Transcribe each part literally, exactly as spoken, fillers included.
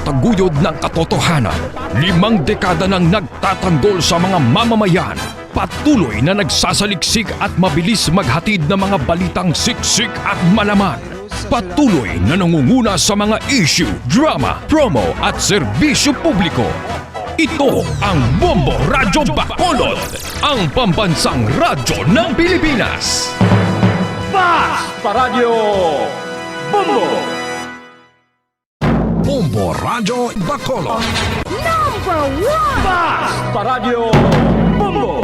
Taguyod ng katotohanan. Limang dekada nang nagtatanggol sa mga mamamayan. Patuloy na nagsasaliksik at mabilis maghatid ng mga balitang siksik at malaman. Patuloy na nangunguna sa mga issue, drama, promo at serbisyo publiko. Ito ang Bombo Radyo Bacolod, ang pambansang radyo ng Pilipinas. Fast Paradyo Bombo! Bombo Radyo Bacolod. Number one! Fast Paradyo Bombo!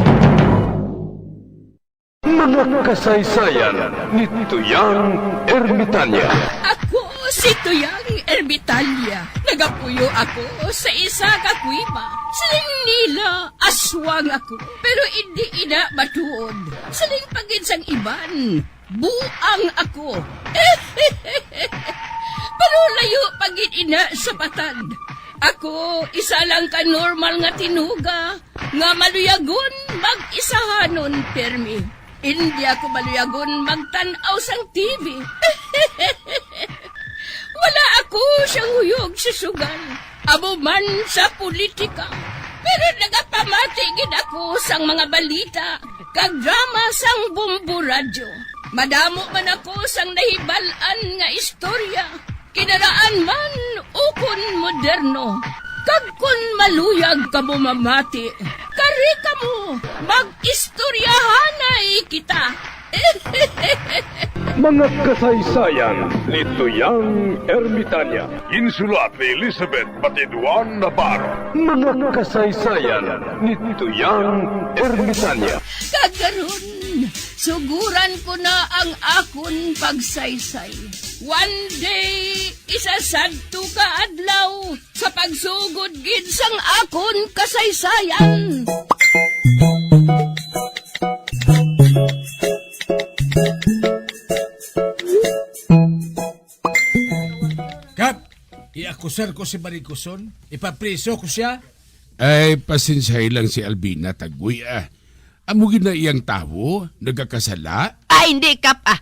Mga kasaysayan ni Tuyang Ermitanya. Ako si Tuyang Ermitanya. Nagapuyo ako sa isa ka kuweba. Siling nila, aswang ako, pero indi ina matuod. Siling pa gid sang iban, buang ako. Pero layo pa gid ina sa patad. Ako, isa lang ka normal nga tinuga nga maluyagon mag-isahanon pirmi. Indi ako maluyagon magtan-aw sang T V. Wala ako siyang huyog sa sugal, amo man sa politika. Pero nagapamati gid ako sang mga balita kag drama sang Bombo Radyo. Madamo man ako sang nahibal-an nga istorya, kinaraan man ukon moderno. Kag kon maluyag kamo mamati, kari kamo, mag-istoryahanay kita. Mga kasaysayan ni Tuyang Ermitanya. Ginsulat ni Elizabeth Batiduan Navarro. Mga kasaysayan ni Tuyang Ermitanya. Kag karon, suguran ko na ang akon pagsaysay. One day, isa sadto ka adlaw, sa pagsugod gid sang akon kasaysayan. Kap, iakusar ko si Maricoson. Ipapriso ko siya. Ay, pasensyahi lang si Albina, Tagoy, ah. Amo gid na iyang tawo, nagakasala? Ay, hindi, Kap, ah.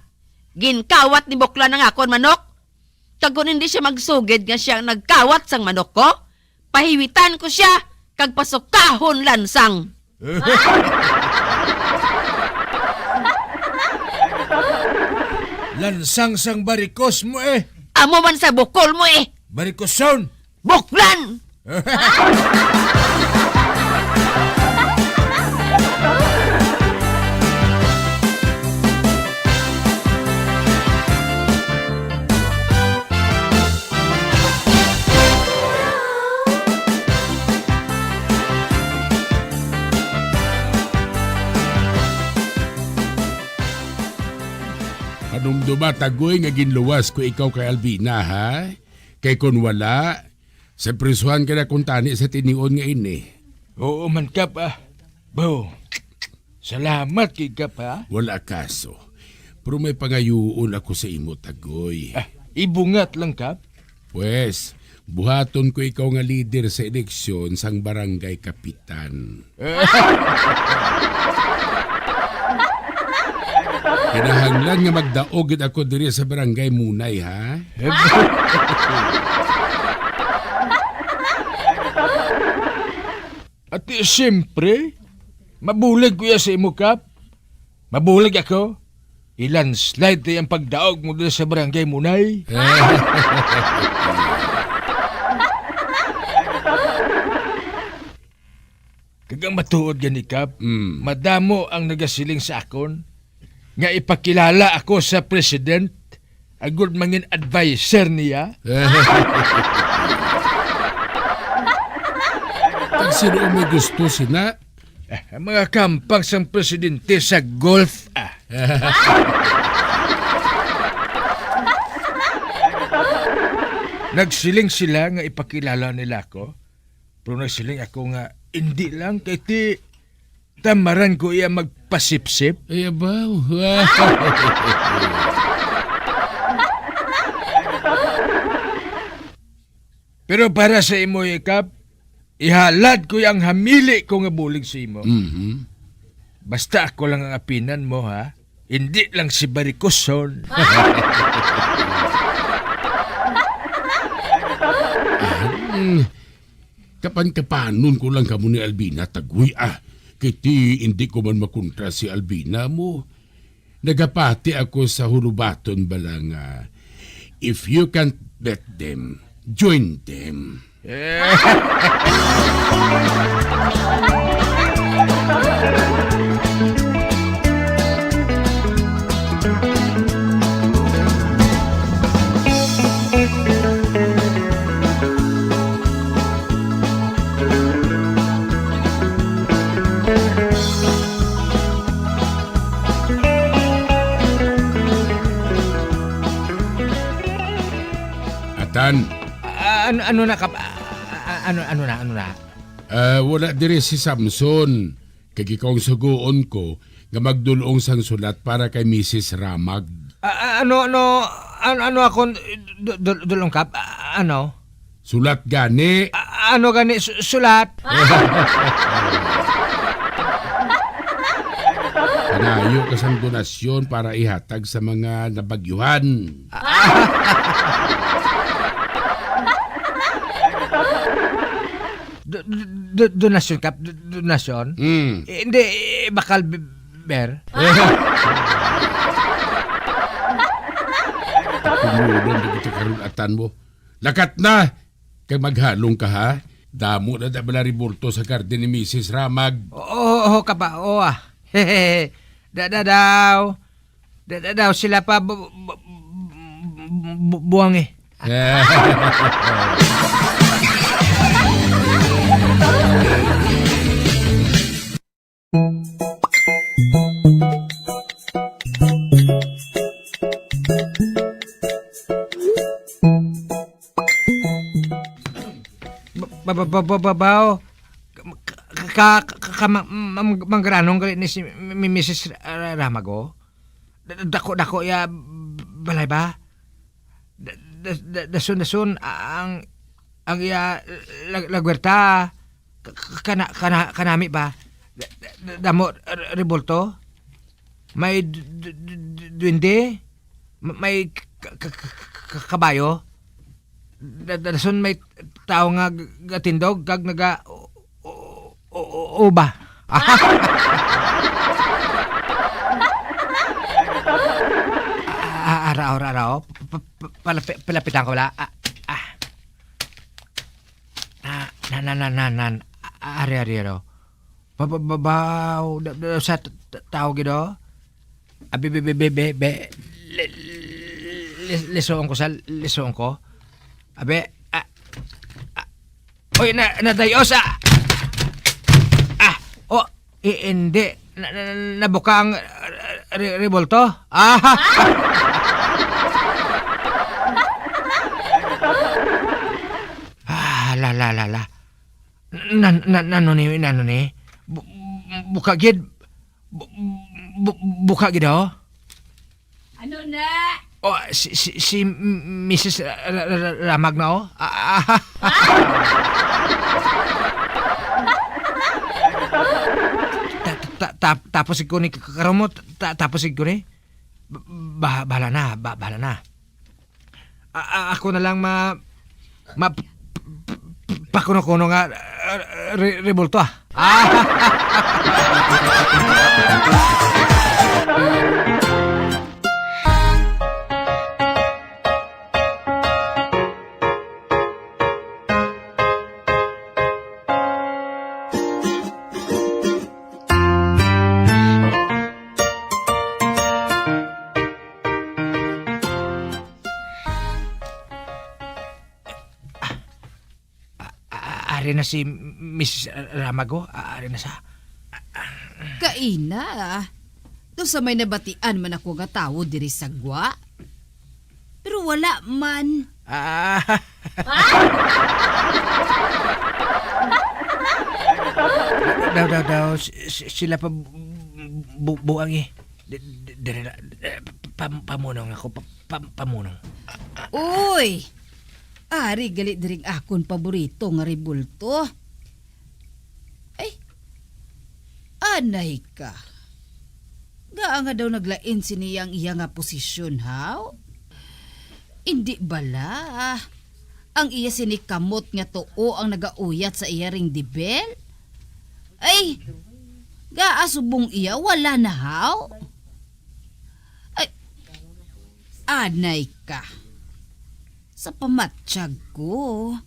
Ginkawat ni Buklan ang akon manok. Kag kon hindi siya magsugid nga siya ang nagkawat sang manok ko, pahiwitan ko siya kag pasukahon lansang. Lansang sang barikos mo, eh. Amo man sa bukol mo, eh. Barikoson. Buklan! Panumdoma, Tagoy, nga ginluwas ko ikaw kay Albina, ha? Kay kon wala, sa prisuhan ka na kuntani sa tinion nga ini. Oo man, Kap, ah. Bo, salamat kay Kap, ha? Wala kaso. Pero may pangayoon ako sa imo, Tagoy. Ah, ibungat lang, Kap. Pwes, buhaton ko ikaw nga lider sa eleksyon sang barangay kapitan. Kinahanglan nga magdaog gid ako diri sa barangay Munay, ha? Ati, siyempre, mabulig ko iya sa imo, Kap. Mabulig ako. I-landslide tayo ang pagdaog mo dito sa barangay Munay. Kag ang matuod gani, Kap, Mm. madamo ang nagasiling sa akon nga ipakilala ako sa president agud mangin adviser niya. Kag sino ang may gusto sina? Eh, ang mga kampang sang presidente sa golf, ah. Nagsiling sila nga ipakilala nila ako. Pero nagsiling ako nga, "Indi lang, kay ti tamaran ko iya magpasipsip." Ay, abaw. Pero para sa imo, Ikap, ihalad ko ang hamili ko nga bulig sa imo. Mhm. Basta ako lang ang apinan mo, ha? Hindi lang si Barikoson. Ah, Kapan-kapanon ko lang kamo ni Albina, Tagoy, ah. Kay ti, hindi ko man makontra si Albina mo. Nagapati ako sa hulubaton bala nga, "If you can't beat them, join them." Atan. Ah, ano, ano na ka, ah, ah, ano, ano na, ano na? Ah, wala diri si Samson. Kag ikaw ang sugoon ko nga magdul-ong sang sulat para kay Misis Ramag. Ah, ah, ano, ano, ano, ano akong du-, du-, dul-ong, Kap? Ah, ano? Sulat gani. Ah, ano gani su-, sulat? Panayo ka sang donasyon para ihatag sa mga nabagyuhan. Do-, do-, do-, donasyon, Kap? Do-, donasyon? Mm. Eh, hindi, eh, bakal, b-, ber. Tumulong na kita karon, atan mo. Lakat na! Kag maghalong ka, ha? Damo na da bala rebulto sa garden ni Misis Ramag. Oo, oo, Kap, oo, ah. Da, da, daw. Da, da, daw, sila pa bu-, bu-, bu-, bu-, buang, eh. Ba-, ba-, ba-, ba-, ba-, bao. Ka, ka, ka, ka, ma-, ma-, mangranong gali ni si mi-, mi-, Misis Ra-, Ra-, Ramago. Da-, dako-dako ya balay ba? Da-, da-, da-, dason-dason ang, ang iya lag-, lagwerta. Ka-, ka-, kana-, kana-, kanami ba? Da-, da-, da-, damo re-, rebulto? May d-, d-, d-, d-, duwende? Ma-, may k-, k-, k-, k-, kabayo? Da-, da-, dason may tawo nga g-, gatindog kag naga-, o-, o-, o-, uba. Ah, ara, ara, ara, oh. Pa-, pa-, palapi-, palapitan ko la. Ah, ah. Ah, na, na, na, na, na. Ah, ari, ari, ari, oh. Ba-, ba-, ba-, baw, da-, da-, sa t-, t-, tao gid, oh. Abi, be, be, be, be, be. Li-, li-, lisuon ko sa, lisuon ko. Abi, ah, ah. Uy, na, nadayo sa, ah, oh, i-, hindi. Na, na, na, nabuka ang, ah, re-, rebulto. Ah. Ah, la, la, la, la. Nan-, nan-, nano ni, nano ni? Bu-, buka gid. Bu-, bu-, buka gid, oh. Ano na? Oh, si, si, si Misis Ra-, Ra-, Ra-, Ramag na, oh. Ah, ah, ah. Ta-, ta-, ta-, tapos ko ni k-, karon mo, ta-, tapos ko ni. Ba-, ba-, bahala na, ba-, bahala na. A-, a-, ako na lang ma-, ma-, pakuno-kuno nga, uh, re-, rebulto, ah. Ah! A-, a-, ari na si Miss Ramago. A-, ari na sa. Kaina, ah. Daw sa may nabatian man ako nga tawo diri sa gwa. Pero wala man. Ah. Daw, daw, daw, si-, si-, sila pa bu-, bu-, buang, eh. D-, d-, diri na, eh, pam-, pamunong ako, pa-, pam-, pamunong. Uy! Ari gali diring akon paborito nga rebulto. Ay, anay ka. Ngaa nga daw naglain sini ang iya nga posisyon, haw? Indi bala. Ang iya sini kamot nga tuo ang nagauyat sa iya ring dibel? Ay, gaa subong iya wala na, haw? Ay, anay ka. Sa pamatyag ko,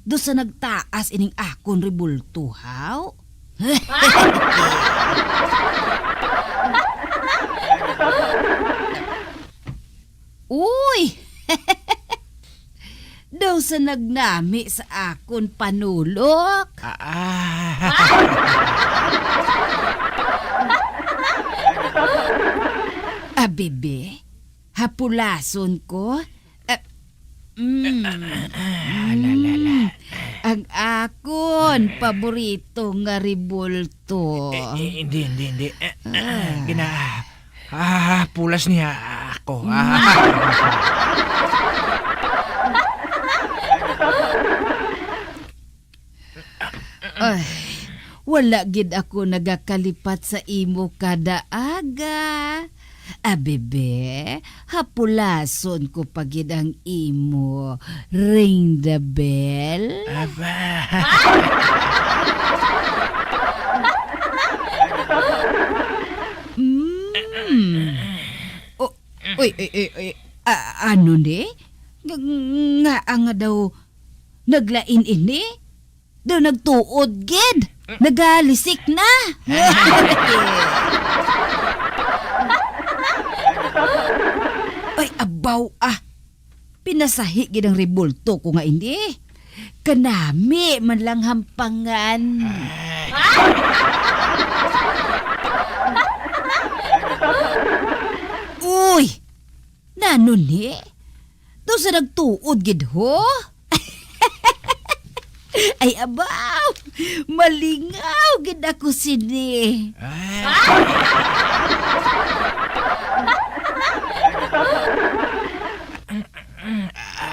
daw sa nagtaas ining akon rebulto, haw? Uy! Daw sa nagnami sa akon panulok. Ah, ah. Abi, be, hapulason ko. Ah, mm. Ah, la, la, la. Mm. Ang akon paborito nga rebulto. Eh, eh, hindi, hindi, hindi. Eh, eh, Ah. gina-, ah, pulas niya ako. Ah. Ay, wala gid ako nagakalipat sa imo kada aga. Abi, be, hapulason ko pa gid ang imo ring the bell. Aba. Mm. O, uy, uy, uy, uy. A-, ano ni? Nga, nga, nga daw naglain ini? Daw nagtuod gid. Nagalisik na. Ay, abaw, ah. Pinasahi gid ang rebulto ko nga ini. Kanami man lang hampangan. Uy! Nano ni? Daw sa nagtuod gid, ho? Ay, abaw! Malingaw gid ako sini. Ah.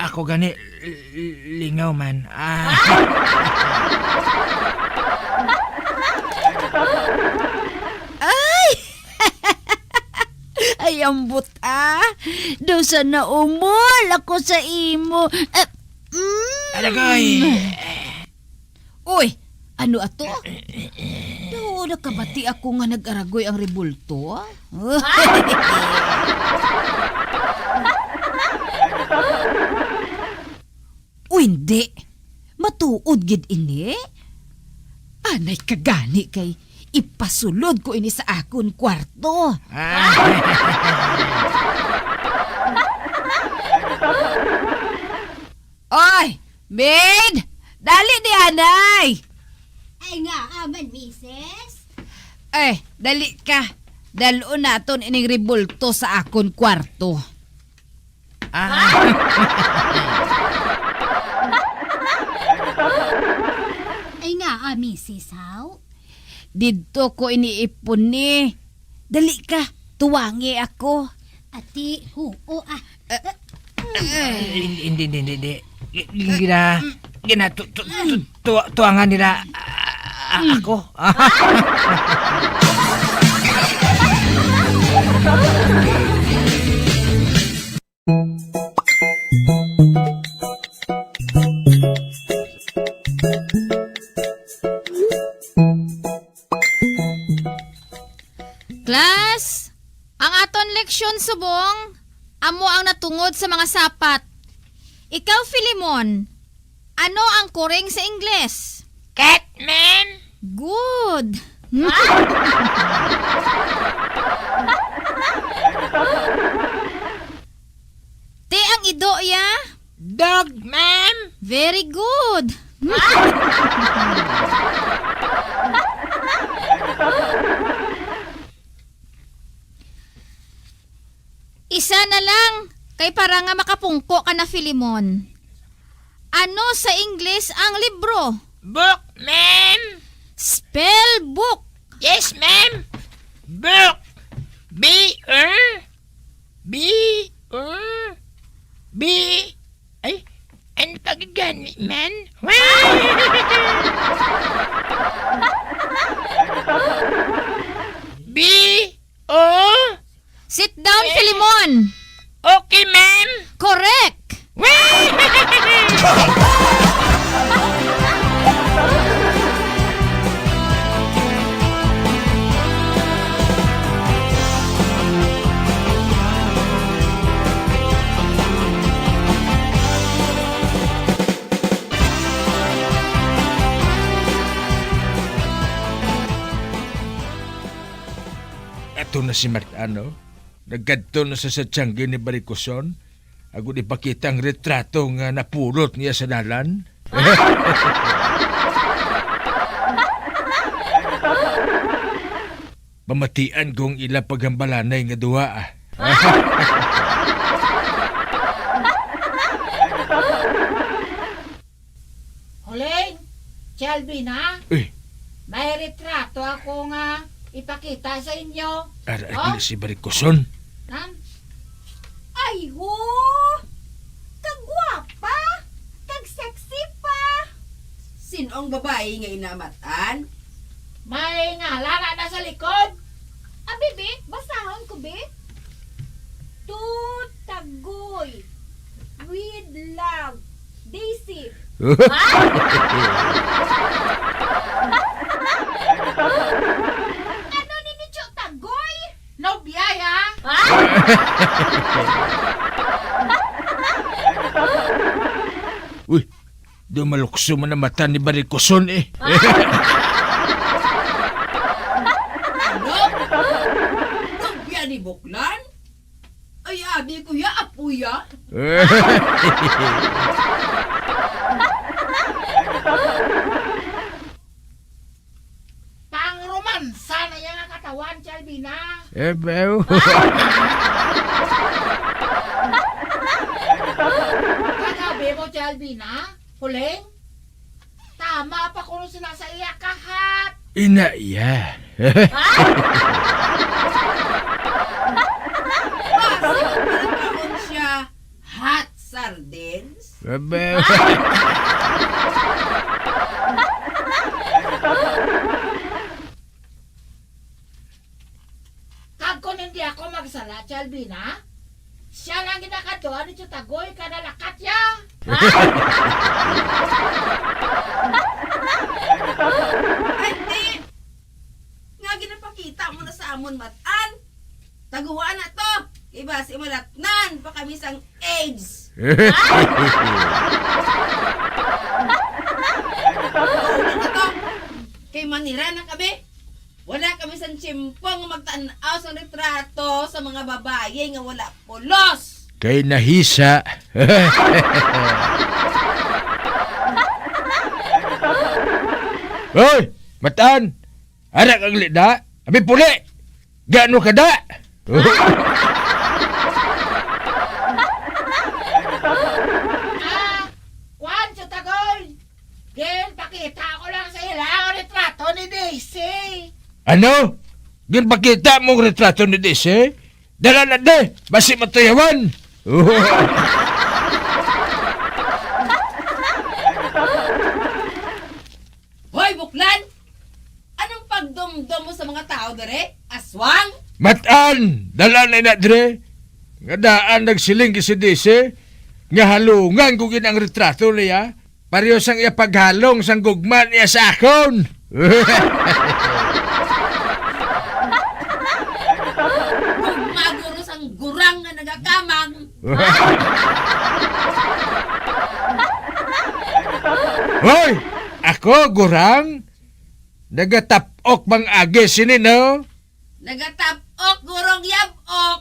Ako gani, l-, l-, lingaw man. Ah. Ay! Ay, ambot, ah. Daw sa naumol ako sa imo. Ah, mm. Alagay. Uy, ano ato? Daw nakabati ako nga nag-aragoy ang rebulto, ah. O hindi, matuod gid ini? Anay ka gani kay ipasulod ko ini sa akon kwarto. Ah. Oy, maid! Dali di anay! Ay nga, aman, misis. Eh, dali ka. Dalon naton ining rebulto sa akon kwarto. Ah. Ay nga, ah, misis, haw? Didto ko iniipon ni. Dali ka, tuwangi ako. Ati, huo, ah. Eh, eh. Hindi, hindi, hindi, hindi. G-, g-, gina-, gina-, tu-, tu-, tu-, tu-, tuwangan nila, ah, ako. Class, ang aton leksyon subong amo ang natungod sa mga sapat. Ikaw, Filemon, ano ang kuring sa Ingles? Cat, ma'am. Good. Ti ang ido, ya? Dog, ma'am. Very good. Isa na lang, kay para nga makapungko ka na, Filemon. Ano sa Ingles ang libro? Book, ma'am. Spell book. Yes, ma'am. Book. B, er, B, er, B, ay, ano pa gani, man? B, O. Sit down, eh, Filemon. Okay, ma'am. Correct. Wee! Ito na si Mark, ano? Nagkadto na sa, sa tiyanggi ni Barikoson. Ako ipakita ang retrato nga napulot niya sa dalan. Pamatian kong ila paghambalanay nga duha, ah. Huling, Tia Albina, Eh. may retrato ako nga ipakita sa inyo. Ara, Oh? Ni si Barikoson. Nan? Ay, ho! Kagwapa! Kag sexy pa! Sino ang babayi nga inamatan? May ngalan na sa likod. Abi, bi, basahon ko, bi. Tutagoy. With love. Daisy. Ano ni ni Tutagoy? Nobya, ya? Uy, do malukso man ang mata ni Barikoson, eh. Ano? Nobya ni Buklan? Ay, abi ko ya, apo ya. Pangromansa na iya nga katawan, Tia Albina. Eh, bew. Kagabi mo, Tia Albina? Huling? Tama pa kuno sila sa iya kahat. Ina iya. Basi magpalakaon siya, hot sardines? Abe. Kag kon hindi ako magsala, Tia Albina, siya lang ginakadtuan ni Tutagoy ka nalakat ya. Andi, nga ginapakita mo na sa amon matan. Taguan na to. Kay basi malatnan pa kami sang AIDS. Taguan na to. Kay manira na kami. Wala kami sang tiyempo nga magtan-aw sang retrato sa mga babayi nga wala pulos. Kay nahisa. Hoy, matan! Ara kag lida, abi puli! Gano ka da? Ah, kuwan sa Tagoy! Ginpakita ko lang sa ila ang retrato ni Daisy. Ano? Ginpakita mo ang retrato ni Daisy? Dala na di, basi matuyawan. Hoy, Buklan! Anong pagdumdom mo sa mga tao dere? Aswang? Matan! Dala na ina dre. Nga daan nagsiling si Daisy nga halungan ko gid ang retrato niya. Pareho sang iya paghalong sang gugma niya sa akon. Gugma guro sang gurang nga nagakamang. Hoy! Ako, gurang? Nagatap-ok bang agi sini, no? Nagatap-ok, gurong yab-ok.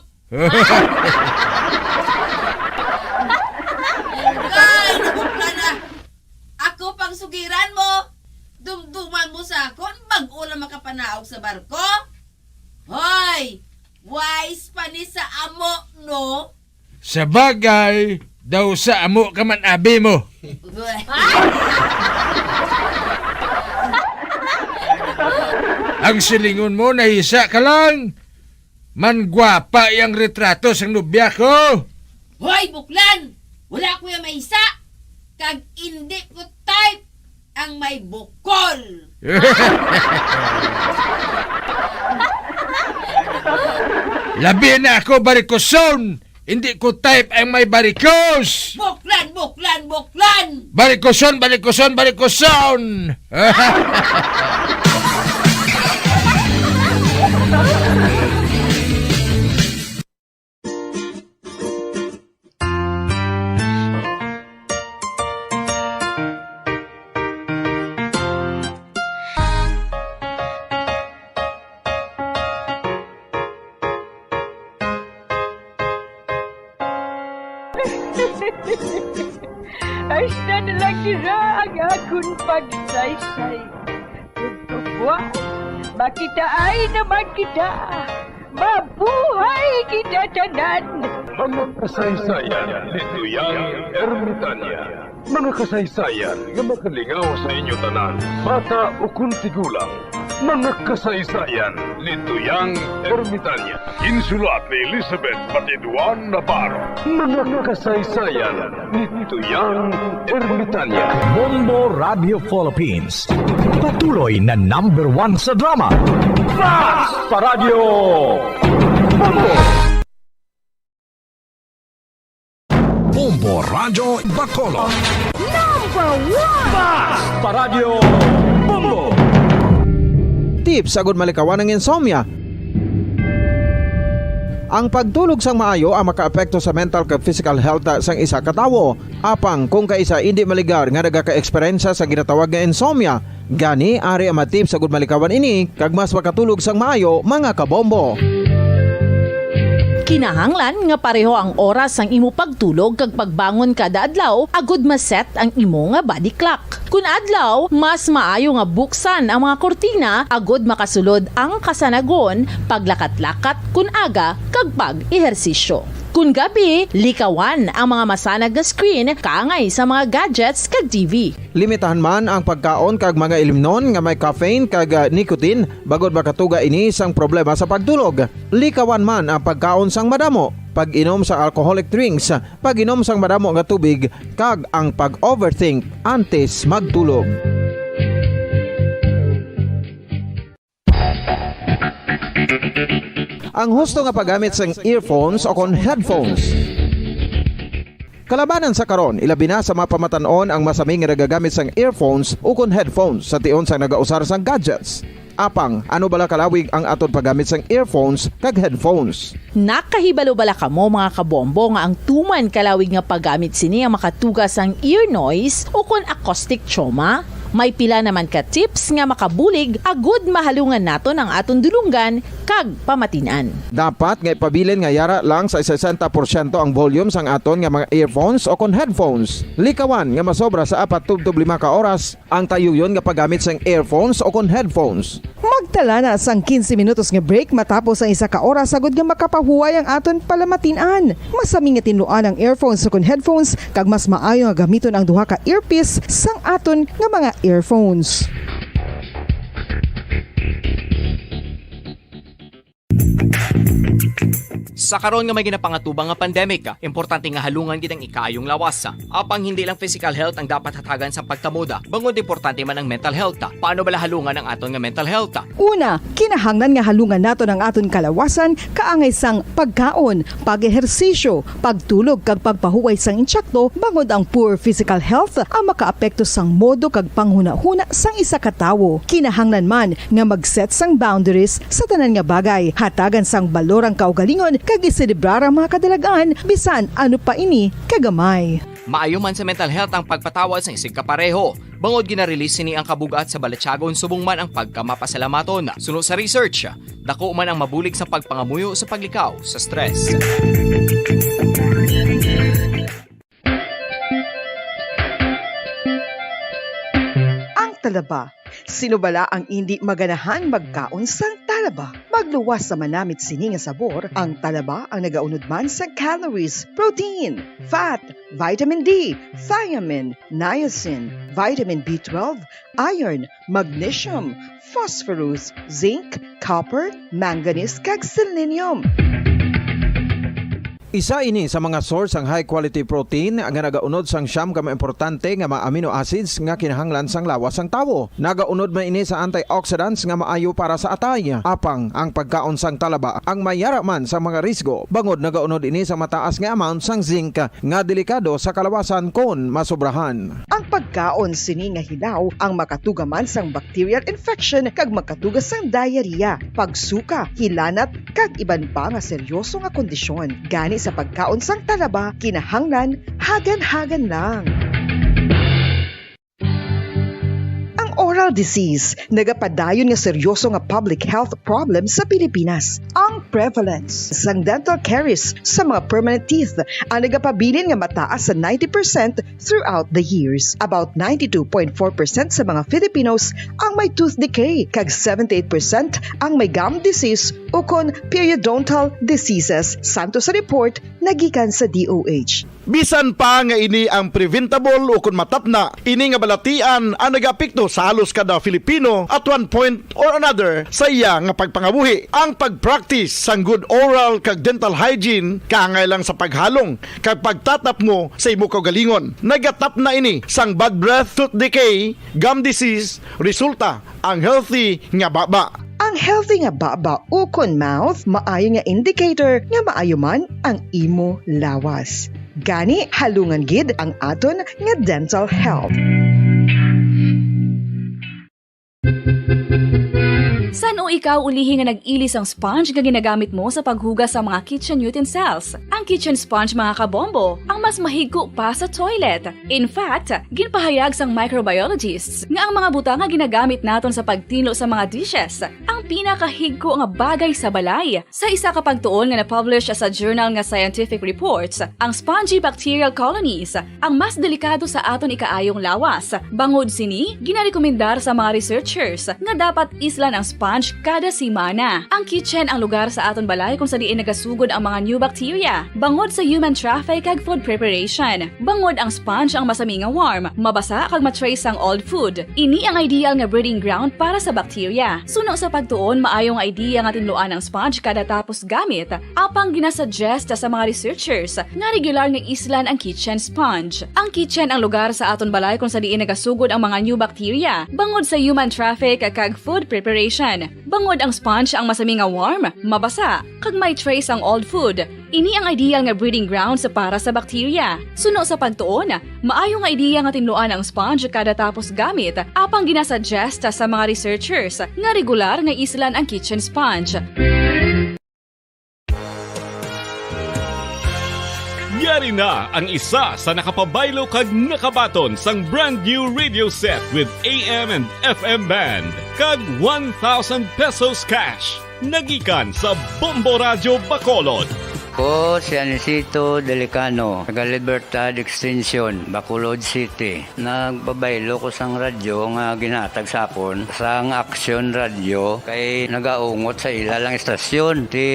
Kay, nabukla na. Ako pang sugiran mo. Dumduman mo sa akon, bag-o lang makapanaog sa barko. Hoy, wais pa ni sa amo, no? Sa bagay, daw sa amo ka man abi mo. Ang silingon mo, nahisa ka lang. Man gwapa iyang retrato sang nobya ko. Hoy, Buklan! Wala ko ya maisa. Kag indi ko type ang may bukol. Labi na ako, barikoson. Hindi ko type ang may barikos. Buklan, buklan, buklan! Barikoson, barikoson, barikoson! Hasta na lang dira ang akon pagsaysay. Ug buwas, makitaay naman kita. Mabuhay kita tanan! Mga kasaysayan ni Tuyang Ermitanya. Mga kasaysayan nga makalingaw sa inyo tanan, bata ukon tigulang. Mga kasaysayan ni Tuyang Ermitanya. Ginsulat ni Elizabeth Batiduan Navarro. Mga kasaysayan ni Tuyang Ermitanya. Bombo Radio Philippines. Patuloy na number one sa drama. Fast Paradyo! Bombo! Bombo Radyo Bacolod. Number one! Fast Paradyo! Bombo! Tips agud malikawan ang insomnia. Ang pagtulog sang maayo ang makaapekto sa mental kag physical health sang isa ka tawo. Apang kung kaisa indi maligar nga nagaka-eksperyensya sa ginatawag nga insomnia, gani ari ang mga tips agud malikawan ini kag mas makatulog sang maayo, mga kabombo. Kinahanglan nga pareho ang oras sang imo pagtulog kag pagbangon kada adlaw agud ma-set ang imo nga body clock. Kun adlaw, mas maayo nga buksan ang mga kurtina agud makasulod ang kasanagon, paglakat-lakat kun aga, kag pag-ehersisyo. Kun gabi, likawan ang mga masanag nga screen kaangay sa mga gadgets kag T V. Limitahan man ang pagkaon kag mga ilimnon nga may caffeine kag, ah, nicotine, bangod makatuga ini sang problema sa pagtulog. Likawan man ang pagkaon sang madamo, pag-inom sang alcoholic drinks, pag-inom sang madamo nga tubig, kag ang pag-overthink antes magtulog. Ang husto nga paggamit sang earphones o kon headphones. Kalabanan sa karon, ilabi na sa mga pamatan-on ang masami nga nagagamit sang earphones o kon headphones sa tion sang nagausar sang gadgets. Apang, ano bala kalawig ang aton paggamit sang earphones kag headphones? Nakahibalo bala kamo, mga kabombo, nga ang tuman kalawig nga paggamit sini ang makatuga sang ear noise o kon acoustic trauma? May pila naman ka tips nga makabulig agud mahalungan naton ang aton dulonggan kag pamatin-an. Dapat nga ipabilin nga yara lang sa sesenta porsyento ang volume sang aton nga mga earphones o kon headphones. Likawan nga masobra sa apat tubtob lima ka oras ang tayuyon nga paggamit sang earphones o kon headphones. Magtala na sang quince minutos nga break matapos ang isa ka oras, agud nga makapahuway ang aton palamatin-an. Masami nga tinluan ang earphones o kon headphones, kag mas maayo nga gamiton ang duha ka earpiece sang aton nga mga earphones. Sa karon nga may ginapangatubang nga pandemic, importante nga halungan gid ang ikaayong lawas. Apang hindi lang physical health ang dapat hatagan sa pagtamod, bangod importante man ang mental health. Paano bala halungan ang aton nga mental health? Una, kinahanglan nga halungan naton ang aton kalawasan kaangay sang pagkaon, pag-ehersisyo, pagtulog kag pagpahuway sang intsakto, bangod ang poor physical health ang makaapekto sang modo kag panghunahuna sang isa ka tawo. Kinahanglan man nga mag-set sang boundaries sa tanan nga bagay, hatagan sang balor ang kaugalingon kag iselebrar ang mga kadalag-an, bisan ano pa ini kagamay. Maayo man sa mental health ang pagpatawad sang isigkapareho, bangod gina-release sini ang kabug-at sa balatyagon subong man ang pagkamapasalamaton. Suno sa research, dako man ang mabulig sa pagpangamuyo sa paglikaw sa stress. Ang talaba. Sino bala ang indi maganahan magkaon sang talaba? Magluwas sa manamit sini nga sabor, ang talaba ang nagaunod man sa calories, protein, fat, vitamin D, thiamine, niacin, vitamin B twelve, iron, magnesium, phosphorus, zinc, copper, manganese, kag selenium. Isa ini sa mga source sang high quality protein nga nagaunod sang siyam ka mga importante nga mga amino acids nga kinahanglan sang lawas sang tawo. Nagaunod man ini sa antioxidants nga maayo para sa atay. Apang ang pagkaon sang talaba ang may yara man sa mga risgo, bangod nagaunod ini sa mataas nga amount sang zinc nga delikado sa kalawasan kon masobrahan. Ang pagkaon sini nga hilaw ang makatuga man sang bacterial infection kag makatuga sang diarrhea, pagsuka, hilanat, kag iban pa nga seryoso nga kondisyon. Gani sa pagkaon sang talaba, kinahanglan hagan-hagan lang. Ang oral disease, nagapadayon nga seryoso nga public health problem sa Pilipinas. Ang prevalence sang dental caries sa mga permanent teeth ang nagapabilin nga mataas sa ninety percent throughout the years. About ninety-two point four percent sa mga Filipinos ang may tooth decay, kag seventy-eight percent ang may gum disease ukon periodontal diseases, santo sa report nga gikan sa D O H. Bisan pa nga ini ang preventable ukon matapna, ini nga balatian ang nagaapekto sa halos kada Filipino at one point or another sa iya nga pagpangabuhi. Ang pag-practice sang good oral kag dental hygiene kaangay lang sa paghalong kag pagtatapmo sa imo kaugalingon. Nagatapna ini sang bad breath, tooth decay, gum disease, resulta ang healthy nga baba. Ang healthy nga baba ukon mouth maayo nga indicator nga maayo man ang imo lawas. Gani, halungan gid ang aton nga dental health. San-o ikaw ulihi nga nag-ili sang sponge nga ginagamit mo sa paghugas sa mga kitchen utensils? Ang kitchen sponge, mga kabombo, ang mas mahigko pa sa toilet. In fact, ginpahayag sang microbiologists nga ang mga butang nga ginagamit naton sa pagtinlo sa mga dishes ang pinakahigko nga bagay sa balay. Sa isa ka pagtuon nga na-publish sa journal nga Scientific Reports, ang spongy bacterial colonies ang mas delikado sa aton ikaayong lawas. Bangod sini, ginarekomendar sa mga researchers nga dapat islan ang sponge kada semana. Ang kitchen ang lugar sa aton balay kung sa diin nagasugod ang mga new bacteria, bangod sa human traffic kag food preparation. Bangod ang sponge ang masami nga warm, mabasa kag ma-trace sang old food. Ini ang ideal nga breeding ground para sa bacteria. Suno sa pagtuon, maayo nga idea nga tinluan ang sponge kada tapos gamit, apang ginasuggest sa mga researchers nga regular nga islan ang kitchen sponge. Ang kitchen ang lugar sa aton balay kung sa diin nagasugod ang mga new bacteria, bangod sa human traffic kag food preparation. Bangod ang sponge ang masami nga warm, mabasa, kag may trace ang old food. Ini ang ideal nga breeding grounds para sa bacteria. Suno sa pagtuon, maayo nga ideya nga tinluan ang sponge kada tapos gamit, apang ginasuggest sa mga researchers nga regular nga islan ang kitchen sponge. Yari na ang isa sa nakapabaylo kag nakabaton sang brand new radio set with A M and F M band kag one thousand pesos cash. Nagikan sa Bombo Radyo Bacolod. Ko si Anisito Delicano, taga Libertad Extension, Bacolod City. Nagpabaylo ko sang radyo nga ginhatag sa akon sang Action Radio kay nagaungot sa ila lang istasyon. Ti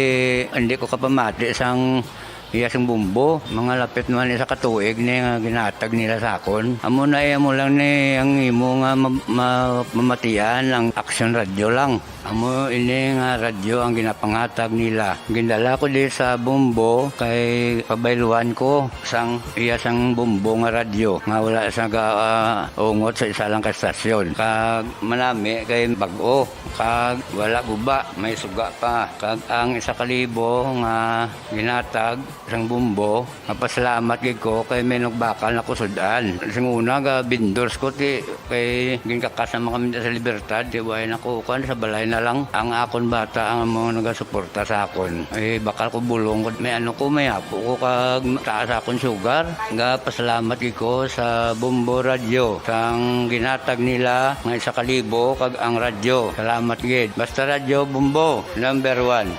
hindi ko kapamati sang iya sing bumbo. Mga lapit naman isa ka tuig ni nga ginhatag nila sa akon. Amo na iya mo lang ni ang imo nga ma- ma- mamatian ang Action Radio lang. Amo ini nga radyo ang ginapanghatag nila. Gindala ko di sa Bombo kay pabayluan ko sang iya sang Bombo nga radyo nga wala sa ga, ah, ungot sa isa lang ka estasyon. Kag manami kay bag-o, kag wala guba, may suga pa. Kag ang isa ka libo nga ginatag sang Bombo, mapasalamat gid ko kay may nagbakal na ko sud-an. Sing una ga vendors ko ti kay ginkakas naman kami sa Libertad, ti way na ko kuan sa balay na lang. Ang akon bata ang amo nagasuporta sa akon. Eh, bakal ko bulong ko, may ano ko, may apo ko kag taas akon sugar. Ga pasalamat gid ko sa Bombo Radio sang ginatag nila nga isa ka libo kag ang radyo. Salamat gid. Basta Radyo Bombo, number one.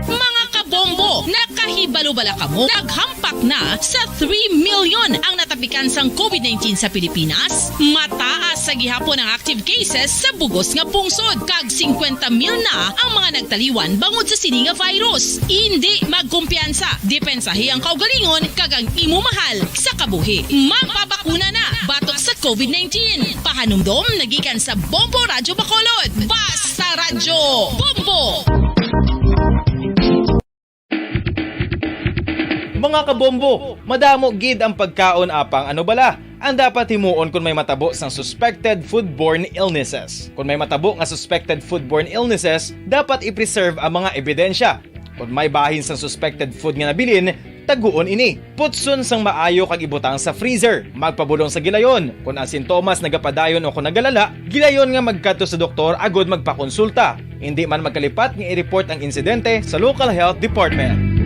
Mga kabombo, nakahibalo bala kamo? Naghampak na sa three million ang natapikan sang COVID nineteen sa Pilipinas. Mataas sa gihapon ang active cases sa bugos nga pungsod, kag singkwenta mil na ang mga nagtaliwan bangod sa sini nga virus. Indi magkumpiyansa, depensahi ang kaugalingon kag ang imo mahal sa kabuhi. Magpabakuna na batok sa COVID nineteen. Pahanumdom nagikan sa Bombo Radyo Bacolod. Basta Radyo Bombo! Mga kabombo, madamo gid ang pagkaon apang ano bala ang dapat himuon kon may matabo sang suspected foodborne illnesses. Kon may matabo nga suspected foodborne illnesses, dapat i-preserve ang mga ebidensya. Kon may bahin sang suspected food nga nabilin, taguon ini. Putson sang maayo kag ibutang sa freezer. Magpabulong sa gilayon. Kon ang sintomas nagapadayon o kon nagalala, gilayon nga magkadto sa doktor agud magpakonsulta. Indi man magkalipat nga i-report ang insidente sa local health department.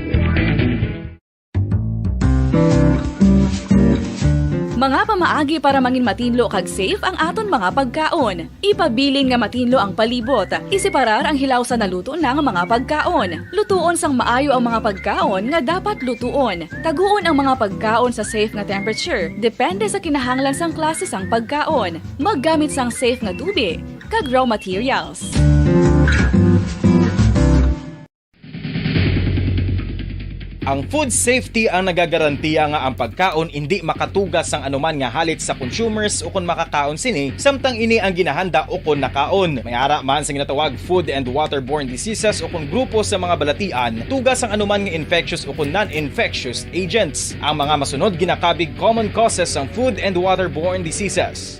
Mga pamaagi para mangin matinlo kag safe ang aton mga pagkaon. Ipabilin nga matinlo ang palibot. Iseparar ang hilaw sa naluto na nga mga pagkaon. Lutuon sang maayo ang mga pagkaon nga dapat lutuon. Taguon ang mga pagkaon sa safe nga temperature, depende sa kinahanglan sang klase sang pagkaon. Maggamit sang safe nga tubi kag raw materials. Ang food safety ang nagagarantiya nga ang pagkaon indi makatuga sang anuman nga halit sa consumers ukon makakaon sini, samtang ini ang ginahanda ukon nakaon. May ara man sa ginatawag food and waterborne diseases ukon grupo sa mga balatian, tuga sang anuman nga infectious ukon non-infectious agents. Ang mga masunod ginakabig common causes sang food and waterborne diseases.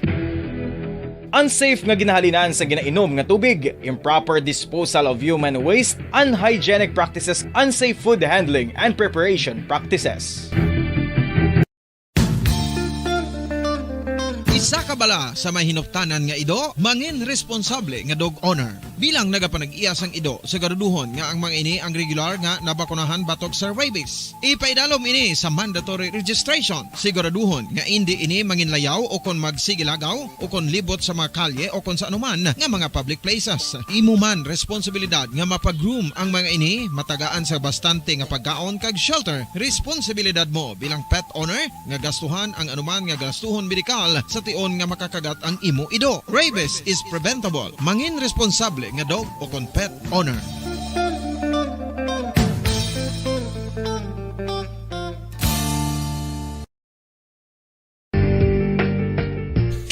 Unsafe nga ginahalinan sa ginainom nga tubig, improper disposal of human waste, unhygienic practices, unsafe food handling and preparation practices. Isa ka bala sa may hinuptanan nga ido, mangin responsable nga dog owner. Bilang nagapanag-iya sang ido, siguraduhon nga ang mga ini ang regular nga nabakunahan batok sa rabies. Ipaidalom ini sa mandatory registration. Siguraduhon nga indi ini manginlayaw o kon magsigilagaw o kon libot sa mga kalye o kon sa anuman nga mga public places. Imo man responsibilidad nga mapag-groom ang mga ini, matagaan sa bastante nga pagkaon kag shelter. Responsibilidad mo bilang pet owner nga gastuhan ang anuman nga gastuhon medikal sa tion nga makakagat ang imo ido. Rabies is preventable. Mangin responsable nga dog o kon pet owner.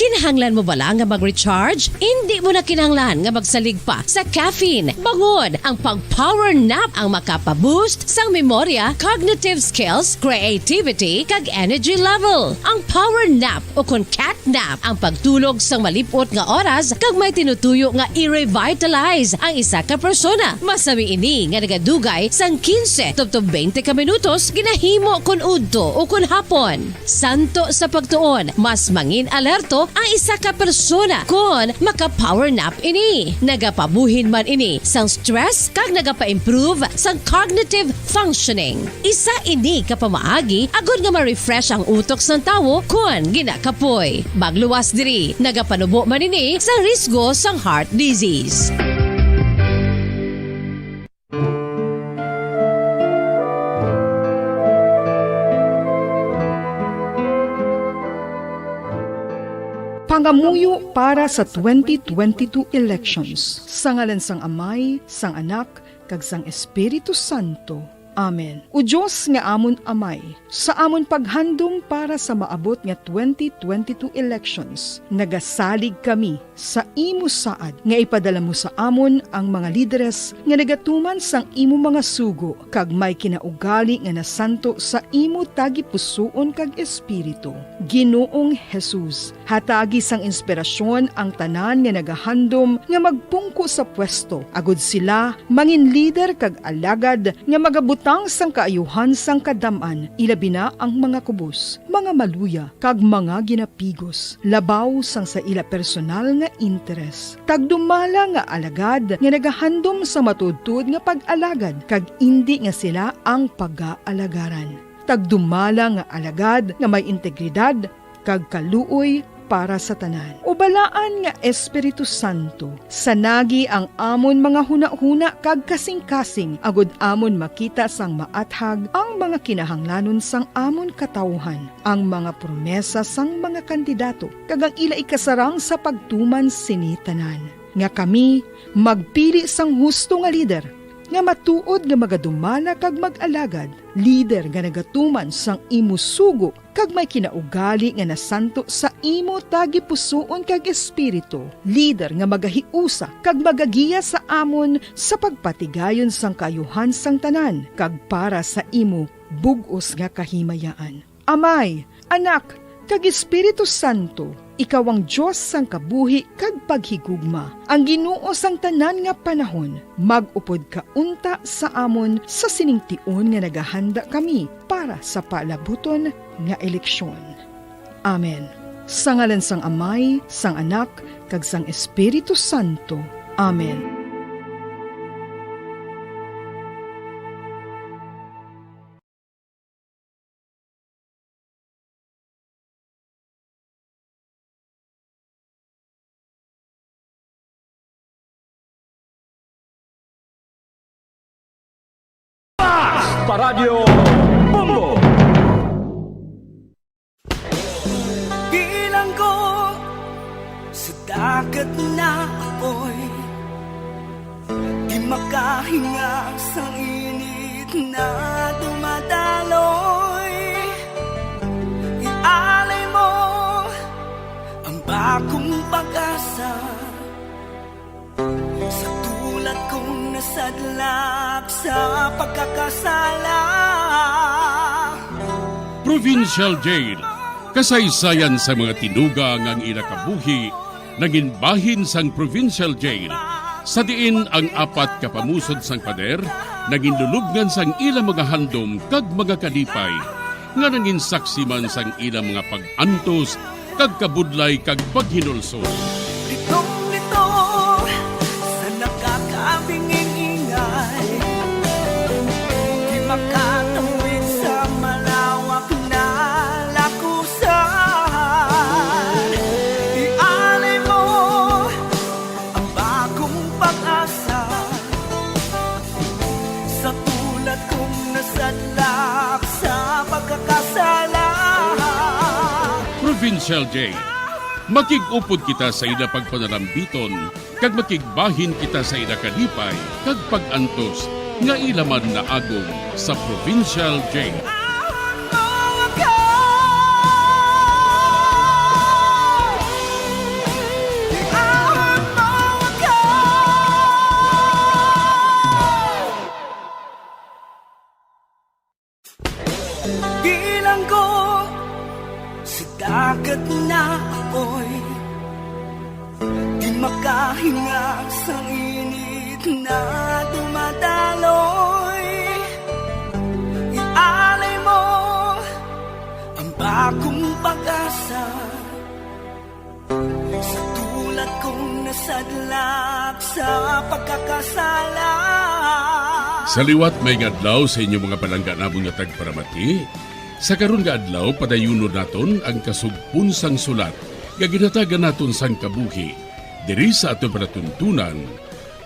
Kinahanglan mo bala nga mag-recharge? Indi mo na kinahanglan nga magsalig pa sa caffeine. Bangod ang pag-power nap ang makapa-boost sang memorya, cognitive skills, creativity, kag energy level. Ang power nap o kon cat nap ang pagtulog sang malip-ot nga oras kag may tinutuyo nga i-revitalize ang isa ka persona. Masami ini nga nagadugay sang quince tubtob twenty ka minutos ginahimo kon udto o kon hapon. Santo sa pagtuon, mas mangin-alerto ang isa ka persona kon maka-power nap ini. Nagapabuhin man ini sang stress kag nagapa-improve sang cognitive functioning. Isa ini ka pamaagi agod nga ma-refresh ang utok sang tawo kon ginakapoy. Magluwas diri, nagapanubo man ini sang risgo sang heart disease. Pangamuyo para sa twenty twenty-two elections. Sa ngalan sang Amay, sang Anak, kag sang Espiritu Santo. Amen. O Dios nga amon Amay, sa amon paghandom para sa maabot nga twenty twenty-two elections, nagasalig kami sa imo saad nga ipadala mo sa amon ang mga lideres nga nagatuman sang imo mga sugo kag may kinaugali nga nasanto sa imo tagipusoon kag espiritu. Ginoong Jesus, hatagi sang inspirasyon ang tanan nga nagahandom nga magpungko sa pwesto, agod sila mangin lider kag alagad nga magabutang sang kaayuhan sang kadam-an, ilabi na ang mga kubos, mga maluya, kag mga ginapigos, labaw sang sa ila personal nga interes. Tagdumala nga alagad nga nagahandom sa matuodtuod nga pag-alagad, kag indi nga sila ang pagaalagaran. Tagdumala nga alagad nga may integridad kag kaluoy para sa tanan. O balaan nga Espiritu Santo, sanagi ang amon mga hunahuna kag kasingkasing, agod amon makita sang maathag ang mga kinahanglanon sang amon katawuhan, ang mga promesa sang mga kandidato, kag ang ila ikasarang sa pagtuman sini tanan. Nga kami magpili sang husto nga lider, nga matuod nga magadumala kag mag-alagad, lider nga nagatuman sang imo sugo kag may kinaugali nga nasanto sa imo tagipusoon kag espiritu, lider nga magahiusa kag magagiya sa amon sa pagpatigayon sang kaayuhan sang tanan kag para sa imo bug-os nga kahimayaan. Amay, Anak, kag Espiritu Santo, ikaw ang Dios sang kabuhi kag paghigugma, ang Ginoo sang tanan nga panahon. Mag-upod ka unta sa amon sa sining tion nga nagahanda kami para sa paalabuton nga eleksyon. Amen. Sa ngalan sang Amay, sang Anak, kag sang Espiritu Santo. Amen. Paradyo Bombo! Bilanggo sa dagat na apoy, di makahinga sa init na dumadaloy. Ialay mo ang bagong pag-asa sa tulad kong nasadlak sa pagkakasala. Provincial Jail, kasaysayan sa mga tinuga nga ang ila kabuhi nangin bahin sang Provincial Jail, sa diin ang apat ka pamusod sang pader nangin lulubngan sang ila mga handom kag mga kalipay, nga nangin saksi man sang ila mga pag-antos kag kabudlay kag paghinulsol. Litong-lito sa nakakabinging ingay, di makatawid sa malawak na lakusan. Ialay mo ang bagong pag-asa sa tulad kong nasadlak sa pagkakasala. Provincial Jail. Makig-upod kita sa ila pagpanalambiton, kag makigbahin kita sa ila kalipay kag pag-antos nga ila man naagom sa Provincial Jail. Bilanggo sa dagat na apoy, di makahinga sa init na dumadaloy. Ialay mo ang bagong pag-asa sa tulad kong nasadlak sa pagkakasala. Sa liwat, maayong adlaw sa inyo, mga palangga namon nga tagparamati. Sa karon nga adlaw, padayunon naton ang kasugpon sang sulat nga ginhatagan naton sang kabuhi diri sa aton palatuntunan,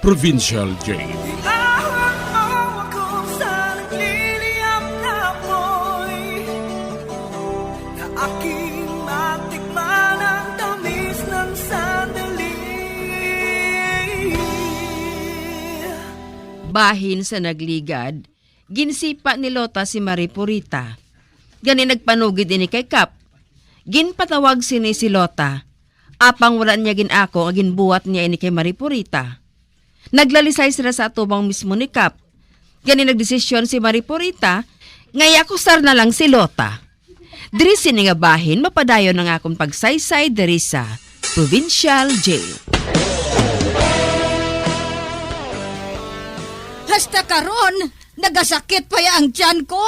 Provincial Jail. Iawat mo ako sa nagliliyab na apoy, na aking matikman ang tamis ng sandali. Bahin sa nagligad, ginsipa ni Lota si Marie Purita. Gani nagpanugid ini kay Kap. Ginpatawag sini si Lota. Apang wala niya gin-ako nga ginbuhat niya ini kay Marie Purita. Naglalisay sila sa atubang mismo ni Kap. Gani nagdesisyon si Marie Purita nga iakusar na lang si Lota. Diri sini nga bahin mapadayon ang akon pagsaysay diri sa Provincial Jail. Hasta karon, nagasakit pa ya ang tiyan ko.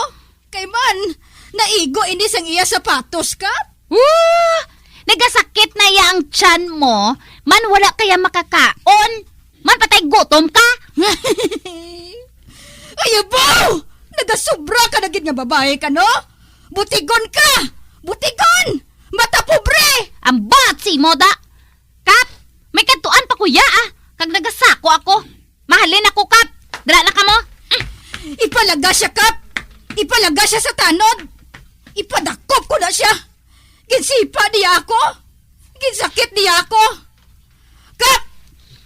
Kay man, naigo ini sang iya sapatos, Kap. Woo! Nagasakit na iya ang tiyan mo, man wala ka ya makakaon, man patay gutom ka. Ay, abaw! Nagasubra ka na gid nga babayi ka, no? Butigon ka! Butigon! Mata pobre! Ang bat si Moda! Kap, may kadtuan pa ko ya, ah. Kag nagasako ako. Mahalin ako, Kap. Dira na kamo. Mm. Ipalaga siya, Kap. Ipalaga siya sa tanod. Ipadakop ko na siya. Ginsipa niya ako. Ginsakit niya ako. Kap,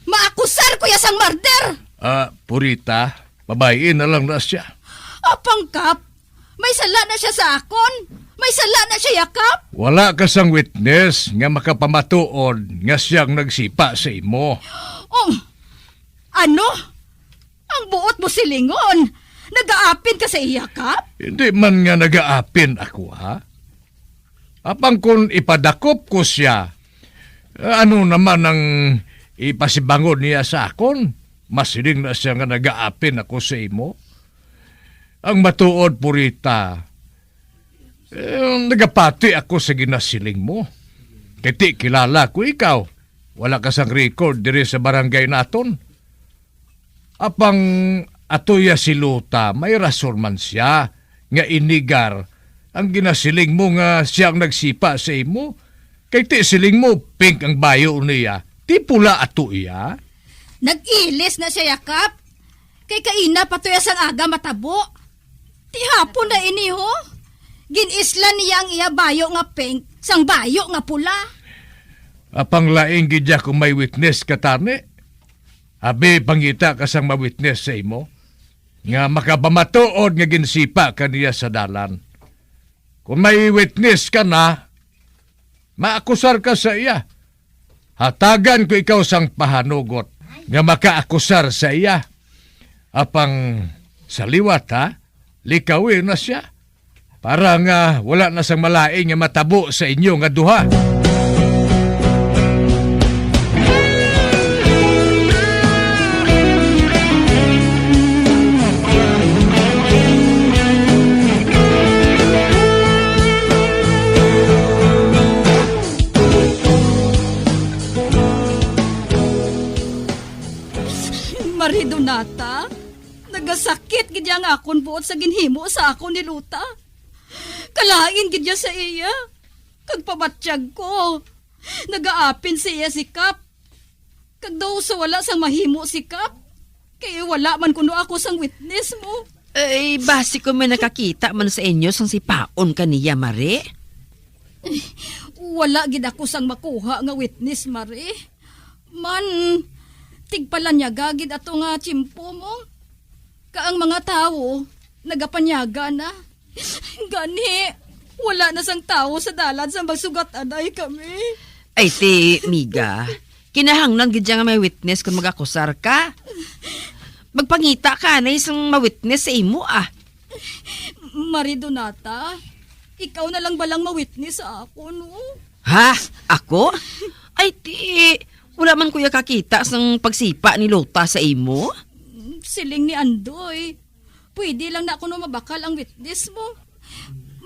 maakusar ko ya sang murder. Ah, Purita, babayi na lang na siya. Apang, Kap, may sala na siya sa akon. May sala na siya, ya, Kap. Wala ka sang witness nga makapamatuod nga siyang nagsipa sa imo. Oh, ano? Ang buot mo silingon, nagaapin ka sa iya, Kap? Hindi man nga nagaapin ako, ha? Apang kon ipadakop ko siya, ano naman ang ipasibangon niya sa akon? Masiling na siya nga nagaapin ako sa imo. Ang matuod, Purita, eh, nagapati ako sa ginasiling mo. Kay ti kilala ko ikaw. Wala ka sang record diri sa barangay naton. Apang atoya si Lota, may rason man siya nga inigar ang ginasiling mo nga siya ang nagsipa sa imo. Kay ti siling mo, pink ang bayo niya, ti pula ato iya. Nag-ilis na siya, Yakap. Kay kaina pa to ya sang aga matabo. Tihapon na ini, ho. Gin-islan niya ang iya bayo nga pink sang bayo nga pula. Apang lain gid ya kung may witness ka, tani. Abi, pangita ka sang ma-witness sa imo, nga makapamatuod nga ginsipa ka niya sa dalan. Kung may witness ka na, maakusar ka sa iya. Hatagan ko ikaw sang pahanugot nga makaakusar sa iya. Apang sa liwat, ha, likawi na sia, para nga wala na sang malain nga matabo sa inyo nga duha. Marie Donata, nagasakit gid ang akon buot sa ginhimo sa akon ni Lota. Kalain gid niya sa iya. Kag pabatyag ko, nagaapin sa iya si Kap. Kag daw sa wala sang mahimo si Kap, kay wala man kuno ako sang witness mo. Ay, basi ko may nakakita man sa inyo sang sipaon kaniya, Mare? Wala gid ako sang makuha nga witness, Mare. Man, tigpalanyaga gid ato nga tiyempo mo. Ka ang mga tawo nagapanyaga na. Gani, wala na sang tawo sa dalan sa magsugat-anay kami. Ay, ti, miga, kinahanglan gid siya nga may witness kung mag-akusar ka. Magpangita ka na isang ma-witness sa imo, ah. Marie Donata, ikaw na lang balang ma-witness sa akon, no? Ha? Ako? Ay, ti, wala man kuya kakita sang pagsipa ni Lota sa imo? Siling ni Andoy, pwede lang na kuno mabakal ang witness mo.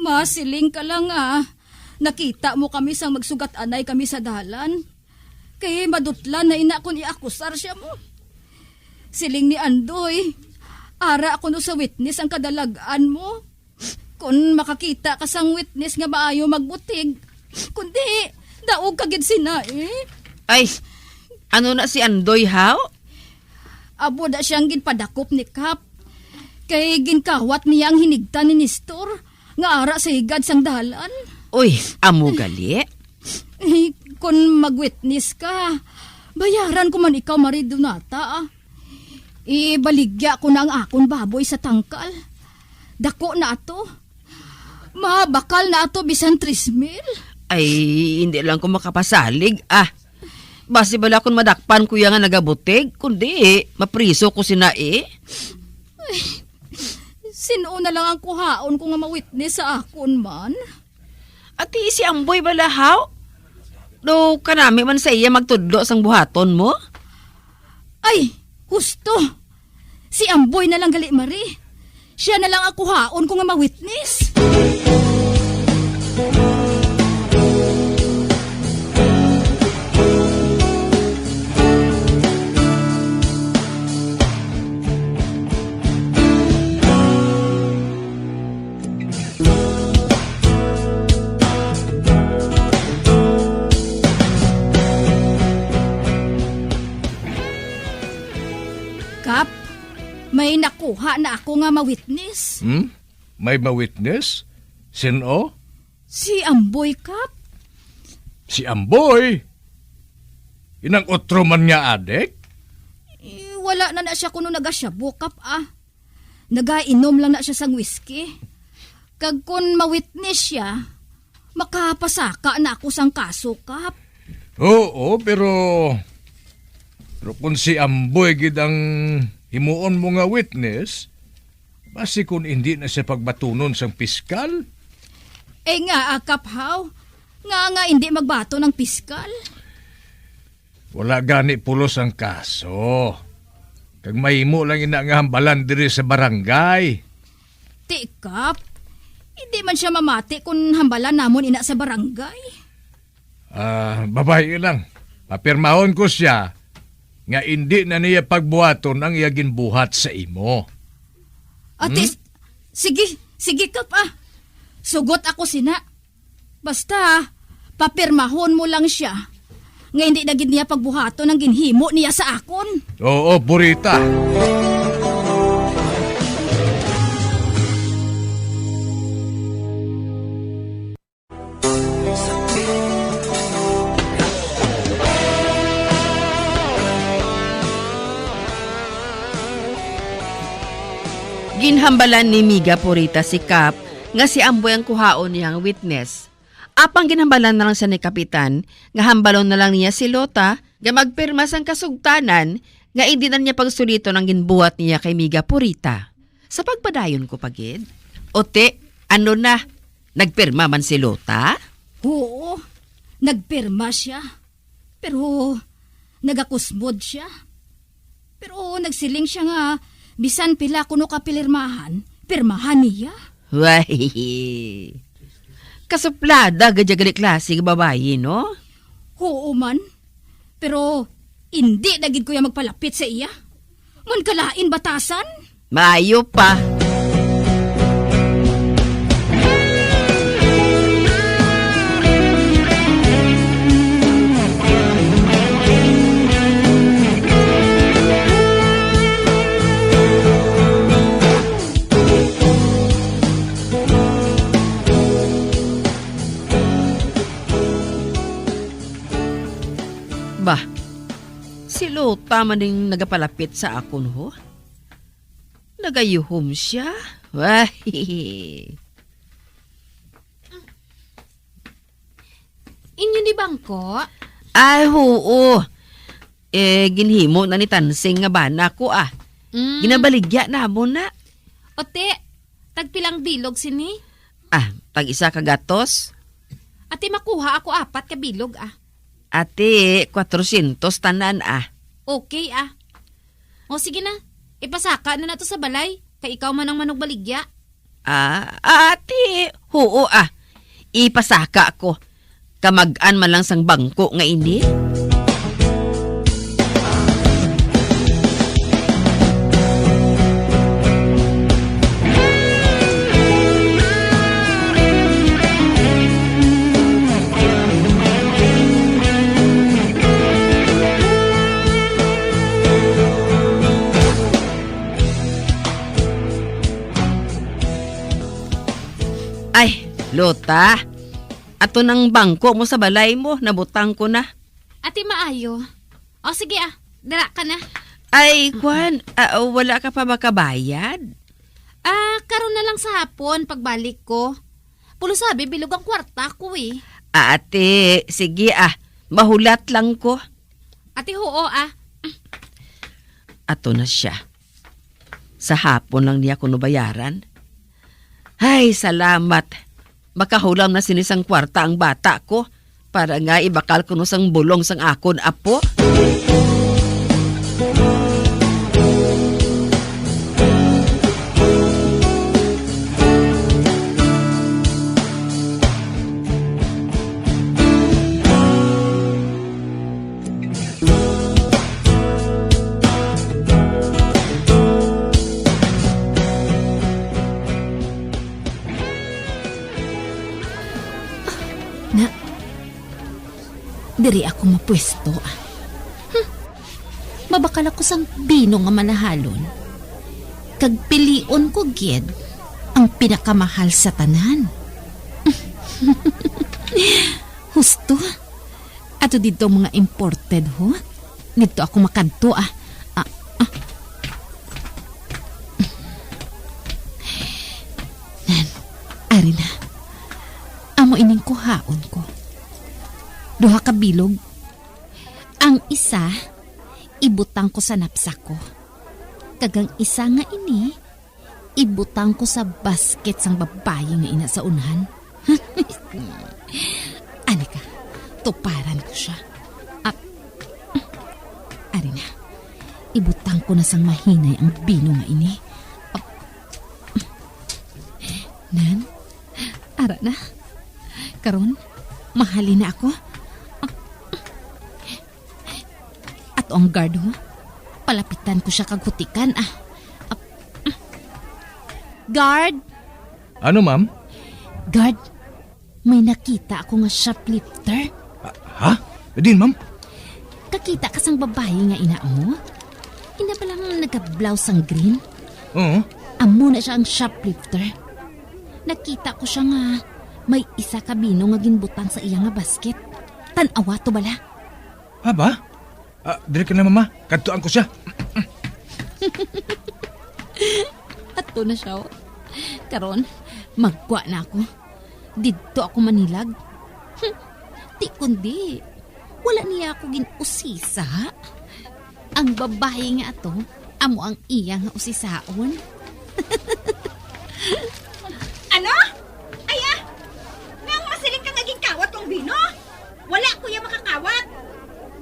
Masiling ka lang, ah, nakita mo kami sang magsugat-anay kami sa dalan. Kay madutlan na ina kon iakusar siya mo. Siling ni Andoy, ara kuno sa witness ang kadalag-an mo. Kon makakita ka sang witness nga maayo magbutig, kundi daog ka gid sina, eh. Ay, ano na si Andoy, haw? Abo da siyang ginpadakop ni Kap. Kay ginkawat niya ang hinigtan ni Nestor nga ara sa higad sang dalan. Uy, amo gali? Eh, kon mag-witness ka, bayaran ko man ikaw, Marie Donata, ah. Ibaligya ko na ang akon baboy sa tangkal. Dako na ato. Mabakal na ato bisan tres mil. Ay, hindi lang ko makapasalig, ah. Basi bala kung madakpan ko iya nga nagabutig, kundi mapriso ko sina, eh. Ay, sin-o na lang ang kuhaon ko nga ma-witness sa akon man? Ati, si Amboy bala, haw? Do kanami man sa iya magtudlo sang buhaton mo? Ay, husto. Si Amboy na lang gali, Marie. Siya na lang ang kuhaon ko nga ma-witness. Kap, may nakuha na ako nga ma-witness. Hmm? May ma-witness? Sin-o? Si Amboy, Kap. Si Amboy? Inang otro man nga adik? Eh, wala na na siya kuno nagasyabo, Kap, ah. Nagainom lang na siya sang whisky. Kag kon ma-witness siya, makapasaka na ako sang kaso, Kap. Oo, pero, pero kung si Amboy gid ang himuon mo nga witness, basi kung hindi na siya pagbatunon sang piskal? Eh, nga, ah, Kap, haw? Nga, nga hindi magbaton ang piskal? Wala gani pulos ang kaso. Kag mahimo lang ina nga hambalan diri sa barangay. Ti, Kap, hindi man siya mamati kung hambalan namon ina sa barangay. Ah, babayi lang. Papirmahon ko siya nga indi na niya pagbuhaton ang iya ginbuhat sa imo. Ate, Hmm? s-, sige, sige, Kap, ah. Sugot ako sina. Basta, papirmahon mo lang siya nga hindi na gid niya pagbuhaton ang ginhimo niya sa akon. Oo, Burita. Ginhambalan ni Miga Purita si Kap nga si Amboy ang kuhaon niyang witness. Apang ginhambalan na lang siya ni Kapitan nga hambalon na lang niya si Lota nga magpirma sang kasugtanan nga indi na niya pagsuliton ang ginbuhat niya kay Miga Purita. Sa pagpadayon ko pa gid, Ote, ano na? Nagpirma man si Lota? Oo, nagpirma siya. Pero nagakusmod siya. Pero nagsiling siya nga bisan pila kuno ka pilirmahan, pirmahan niya. Way, kasuplada gid ya gali klase nga babayi, no? Oo man. Pero indi na gid ko ya magpalapit sa iya. Ngan kalain batasan? Maayo pa. Bah, si Lota man ning nagapalapit sa akon, ho? Nagayuhom siya? Wah. Inyo ni bangko? Ay, huo. Eh, ginhimo na ni Tansing nga bana ko, ah. Mm. Ginabaligya namon na. Ote, tagpilang bilog sini? Ah, tag isa ka gatos. Ate, makuha ako apat ka bilog, ah. Ate, kwatrosyentos tanan, ah. Okay, ah. O, sige na. Ipasaka na nato sa balay, kay ikaw man ang manugbaligya. Ah, ate, huo, ah. Ipasaka ko. Kamag-an man lang sang bangko nga ini. Ay, Lota. Ato nang bangko mo sa balay mo, nabutang ko na. Ate, maayo. O, sige, ah. Dara ka na. Ay, kwan, ah, wala ka pa makabayad? Ah, karon na lang sa hapon, pagbalik ko. Pulo sabi, bilog ang kwarta ko, eh. Ah, ate, sige, ah. Mahulat lang ko. Ate, huo, ah. Ato na siya. Sa hapon lang niya kuno bayaran. Ay, salamat. Makahulam na sini sang kwarta ang bata ko para nga ibakal kuno sang bulong sang akon apo. Na, diri ako mapwesto, ah. Hmm. Mabakal ako sang bino nga manahalon. Kag pilion ko gid ang pinakamahal sa tanan. Husto. Ato didto ang mga imported, ho? Didto ako makadto, ah. Ah, ah. Nan, ari na. Amo ining kuhaon ko. Duha ka bilog. Ang isa, ibutang ko sa napsak ko. Kag ang isa nga ini, ibutang ko sa basket sang babayi nga ina sa unahan. Ani ka, tuparan ko sia. Ap-, ari na. Ibutang ko na sang mahinay ang bino nga ini. Ap-, nan, ara na. Karon, mahalin na ako. At ang guard, ho? Palapitan ko sia kag hutikan, ah. Ap-, guard! Ano, ma'am? Guard, may nakita ako nga shoplifter. Ah, ha? Din, ma'am? Kakita ka sang babayi nga ina mo? Ina ba lang nagablaw sang green? Oo. Amo na sia ang shoplifter. Nakita ko sia nga may isa ka bino nga ginbutang sa iya nga basket. Tan-awa to bala. Aba? Ah, diri ka na, mama. Kadtuan ko siya. At Ito na siya, oh. Karon, magkwa na ako. Didto ako manilag. Hmm, di kundi, wala niya ako gin-usisa. Ang babayi nga ato, amo ang iya nga usisaon. Ano? Ay, ah! Nga masiling ka nga ginkawat ko ang bino? Wala ko iya makakawat.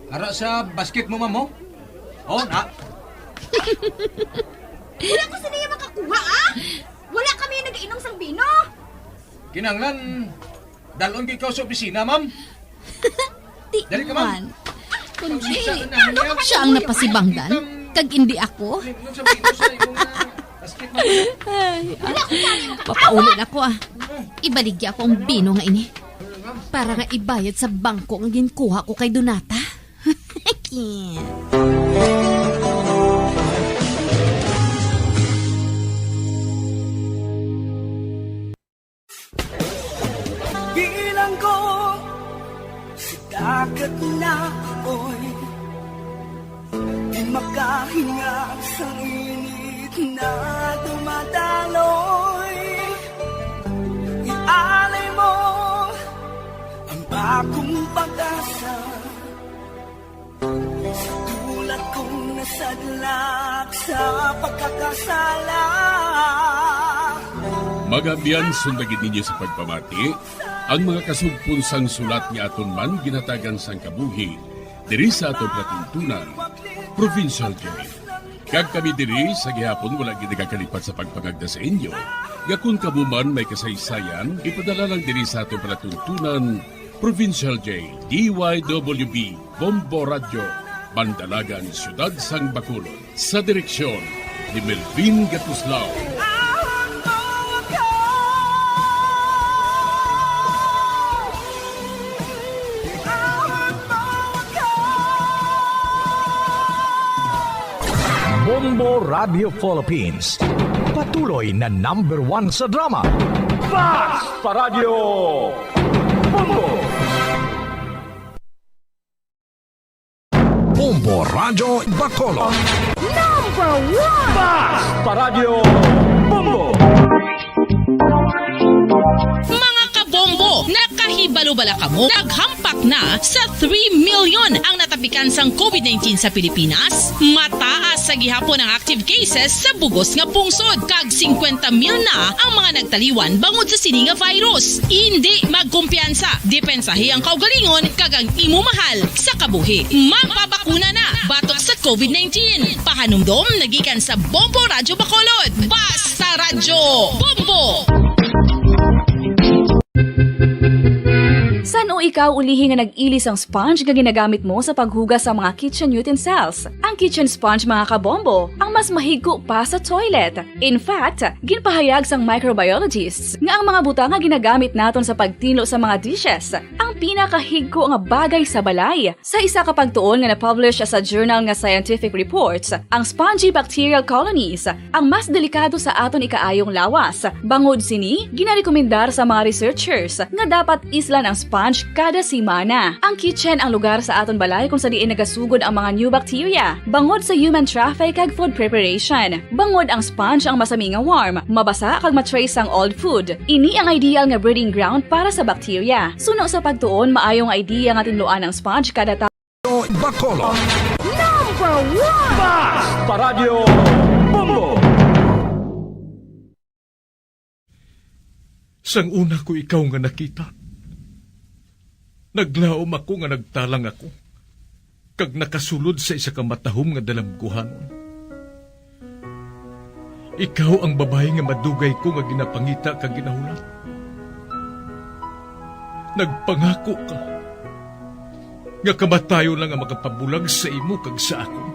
Ara sa basket mo, ma'am, oh. Oh, na. Wala ko sa niya makakuha, ah! Wala kami nag-iinom sang bino. Kinahanglan, dalon ko ikaw sa opisina, ma'am. Di Dali ka, ma'am. man. Kundi, Pag-isa na niya. siya ang napasibangdan, kag indi ako. Inom sa bino sa imong, ah, basket, ma'am. Ay, ah, papauli na ko, ah. Ibaligya ko ang bino nga ini para nga ibayad sa bangko nga ginkuha ko kay Donata. Bilanggo sa dagat na apoy, di makahinga sa init na dumadaloy. Ialay mo ang bagong pag-asa. Sa tulad kong nasadlak sa pagkakasala. Mga abyan, sundagin ninyo sa pagpamati ang mga kasugpon sang sulat nga aton man ginhatagan sang kabuhi diri sa aton palatuntunan, Provincial Joy. Kag kami diri sa gihapon wala gid nagakalipat sa pagpangagda sa inyo nga kon kamo man may kasaysayan, ipadala lang diri sa aton palatuntunan, Provincial J, D Y W B, Bombo Radyo, Bandalagan, Siyudad sang Bacolod, sa direksyon ni Melvin Gatuslao. Bombo Radio Philippines, patuloy na number one sa drama. Bas pa Radyo Bombo! Bombo Radyo Bacolod. Number one! Bas pa Radyo Bombo! Mga kabombo, nakahibalo bala kamo? Naghampak na sa three million ang natapikan sang covid nineteen sa Pilipinas. Mataas sa gihapon ang active cases sa bug-os nga pungsod, kag singkwenta mil na ang mga nagtaliwan bangod sa sini nga virus. Indi magkumpiyansa, depensahi ang kaugalingon kag ang imo mahal sa kabuhi. Magpabakuna na batok sa covid nineteen. Pahanumdom nagikan sa Bombo Radyo Bacolod. Basta Radyo Bombo! San-o ikaw ulihi nga nag-ili sang sponge nga ginagamit mo sa paghugas sa mga kitchen utensils? Ang kitchen sponge, mga kabombo, ang mas mahigko pa sa toilet. In fact, ginpahayag sang microbiologists nga ang mga butang nga ginagamit naton sa pagtinlo sa mga dishes ang pinakahigko nga bagay sa balay. Sa isa ka pagtuon nga na-publish sa journal nga Scientific Reports, ang spongy bacterial colonies ang mas delikado sa aton ikaayong lawas. Bangod sini, ginarekomendar sa mga researchers nga dapat islan ang sponge kada semana. Ang kitchen ang lugar sa aton balay kung sa diin nagasugod ang mga new bacteria, bangod sa human traffic kag food preparation. Bangod ang sponge ang masami nga warm, mabasa kag ma-trace sang old food. Ini ang ideal nga breeding ground para sa bacteria. Suno sa pagtuon, maayo nga idea nga tinluan ang sponge kada Bacolod. Number one! Bas pa Radyo Bombo! Sang una ko ikaw nga nakita, naglaom ako nga nagtalang ako, kag nakasulod sa isa ka matahom nga dalamguhanon. Ikaw ang babayi nga madugay ko nga ginapangita kag ginahulat. Nagpangako ka nga kamatayon lang ang makapabulag sa imo kag sa akon.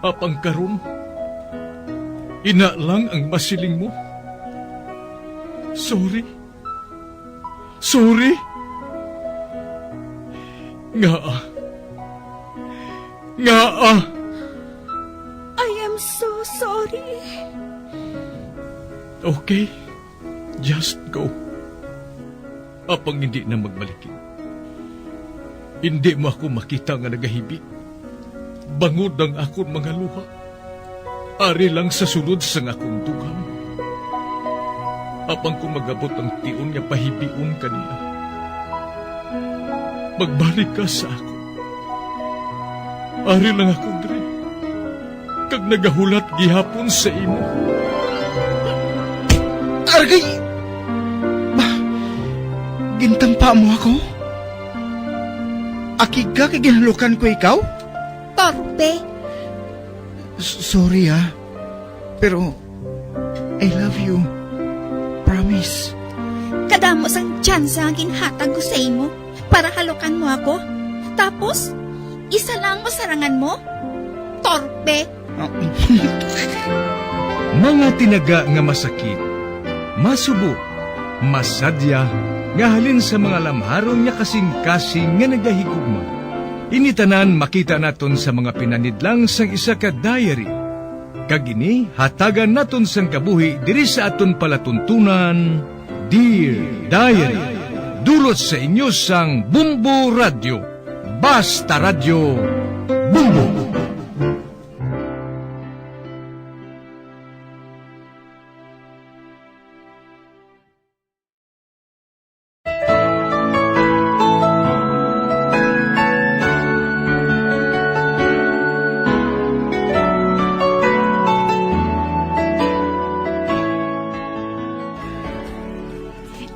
Apang karon, ina lang ang masiling mo. Sorry. Sorry. Ngaa? Ngaa? I am so sorry. Okay, just go. Apang hindi na magbalik. Hindi mo ako makita nga nagahibi, bangod ang akon mga luha. Ari lang sa sulod sang akon dugang. Apang kon mag-abot ang tion nga pahibion ka niya, magbalik ka sa akon. Ari lang ako diri, kag nagahulat gihapon sa imo. Argay! Ba, gintampa mo ako? Akig ka kay ginhalukan ko ikaw? Torpe. S-, sorry, ah. Pero I love you. Promise. Kadamo sang tsansa nga ginhatag ko sa imo para halukan mo ako. Tapos, isa lang ang masarangan mo? Torpe! Mga tinaga nga masakit, masubo, masadya, nga halin sa mga lamharon nga kasing-kasing nga nagahigugma. Ini tanan makita naton sa mga pinanidlang sang isa ka diary. Kag ini hatagan naton sang kabuhi diri sa aton palatuntunan, Dear Diary. Dulot sa inyo sang Bumbo Radyo. Basta Radyo, Bumbo.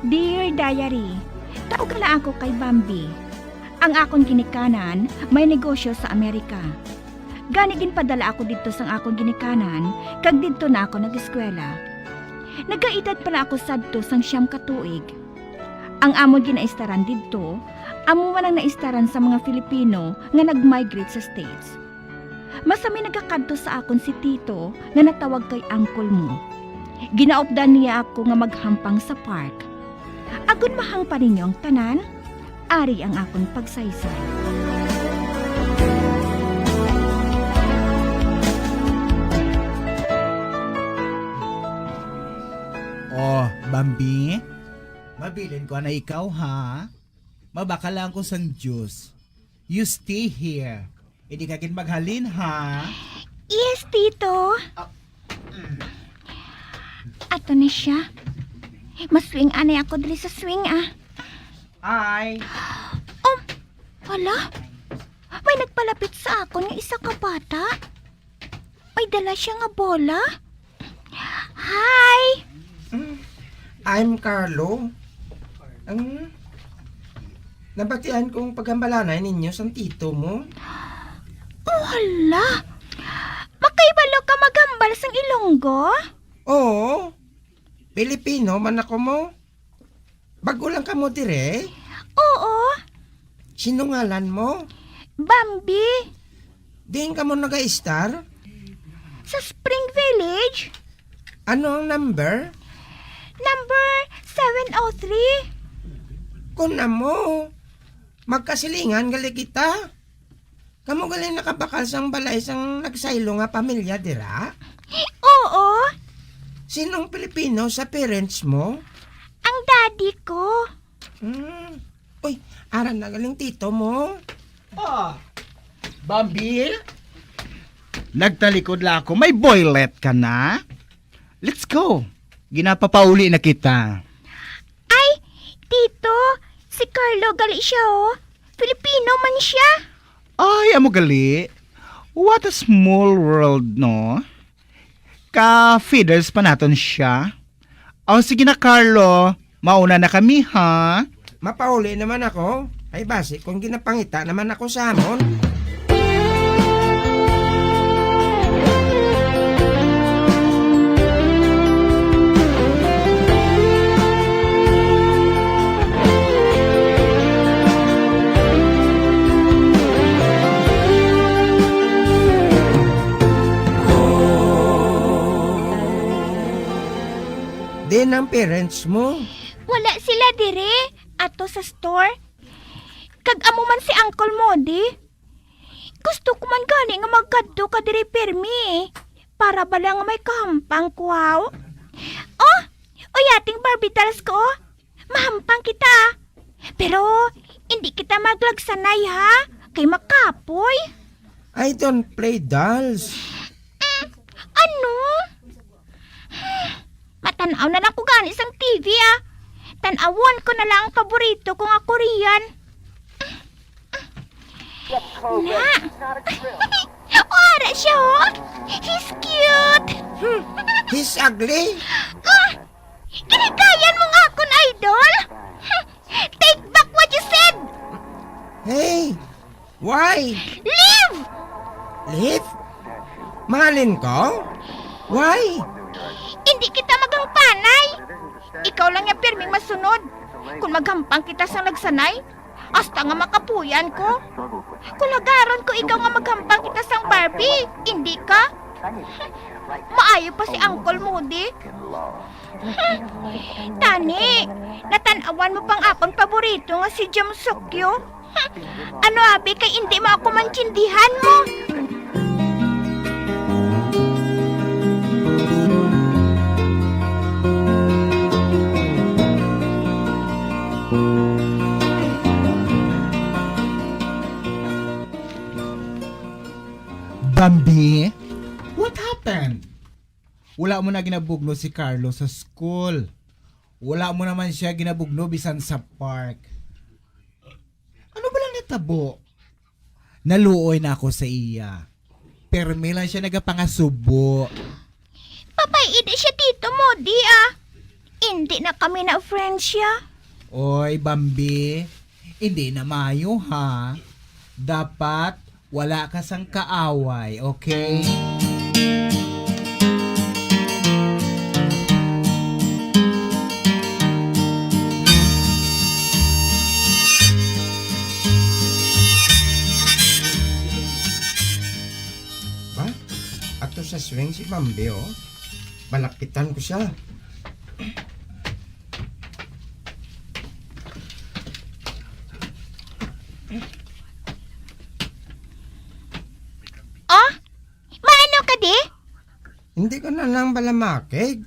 Dear Diary, tawga lang ako kay Bambi. Ang akon ginikanan may negosyo sa Amerika. Gani ginpadala ako didto sang akon ginikanan, kag didto na ako nag-eskwela. Nagaedad pa lang ako sadto sang siyam ka tuig. Ang amon ginaistaran didto, amo man ang naistaran sa mga Filipino nga nag-migrate sa States. Masami nagakadto sa akon si Tito nga natawag kay uncle mo. Ginaupdan niya ako nga maghampang sa park. Agod mahangpan ninyo ang tanan, ari ang akon pagsaysay. Oh, Bambi, mabilin ko na ikaw, ha? Mabakal lang ako sang juice. You stay here. Hindi ka gid maghalin, ha? Yes, Tito. Ah, mm. Ato na siya. Maswing anay ako diri sa swing, ah. Ay. Oh, hala. May nagpalapit sa akon nga isa ka bata. May dala siya nga bola. Hi! I'm Carlo. Ang nabatian kong paghambalanay ninyo sang tito mo. Oh, hala! Makaibalo ka maghambal sang Ilonggo? Oo. Pilipino man ako mo. Bag-o lang kamo dire? Oo. Sino ngalan mo? Bambi. Diin kamo nagaistar? Sa Spring Village. Ano ang number? Number seven oh three. Kun amo, magkasilingan gali kita. Kamo gali nakabakal sang balay sang nagsaylo nga pamilya dira? Oo. Sinong Pilipino sa parents mo? Ang daddy ko. Hmm. Uy, ara na galing tito mo. Ah, Bambi? Nagtalikod la ako. May boylet ka na? Let's go. Ginapapauli na kita. Ay, tito, si Carlo gali siya, oh. Filipino man siya. Ay, amo gali. What a small world, no? Ka-feeders pa naton siya. O, sige na, Carlo. Mauna na kami, ha? Mapauli naman ako. Ay, basi kung ginapangita naman ako sa amon. Diin ang parents mo? Wala sila diri, ato sa store. Kag amo man si Uncle Modi. Gusto ko man gani nga magkadto ka diri pirmi, eh. Para bala nga may kahampang ko, haw? Oh, uy, ating Barbie dolls ko, oh. Mahampang kita, ah. Pero hindi kita maglagsanay, ha? Kay makapoy. I don't play dolls. Mm, I Ano? Matan-aw na lang ko gani sang T V, ah. Tan-awon ko na lang ang paborito ko nga Korean. Na! Wala siya, oh! He's cute! Hmm, he's ugly. Ah! Ginikayan mo nga akon idol? Hmm, take back what you said! Hey! Why? Leave! Leave? Mahalin ko? Why? Hindi kita maghampanay. Ikaw lang ya pirming masunod. Kung maghampang kita sang nagsanay, hasta nga makapuyan ko. Kung nagaron ko ikaw nga maghampang kita sang Barbie, hindi ka. Maayo pa si Uncle Moody. Tani, natan-awan mo pang akon paborito nga si Jim Sukyo. Ano abi kay indi mo ako maintindihan mo? Bambi, what happened? Wala mo na ginabugno si Carlo sa school. Wala mo naman siya ginabugno bisan sa park. Ano ba lang natabo? Naluoy na ako sa iya. Permi lang siya nagapangasubo. Papay, hindi siya, Tito Modi, ah. Hindi na kami na friends siya. Oy, Bambi, hindi na maayo, ha? Dapat wala ka sang kaaway, okay? Ba? Ato sa swing si Bambi, oh. Malapitan ko siya. Oh? Maano ka di? Hindi ka na lang bala makig.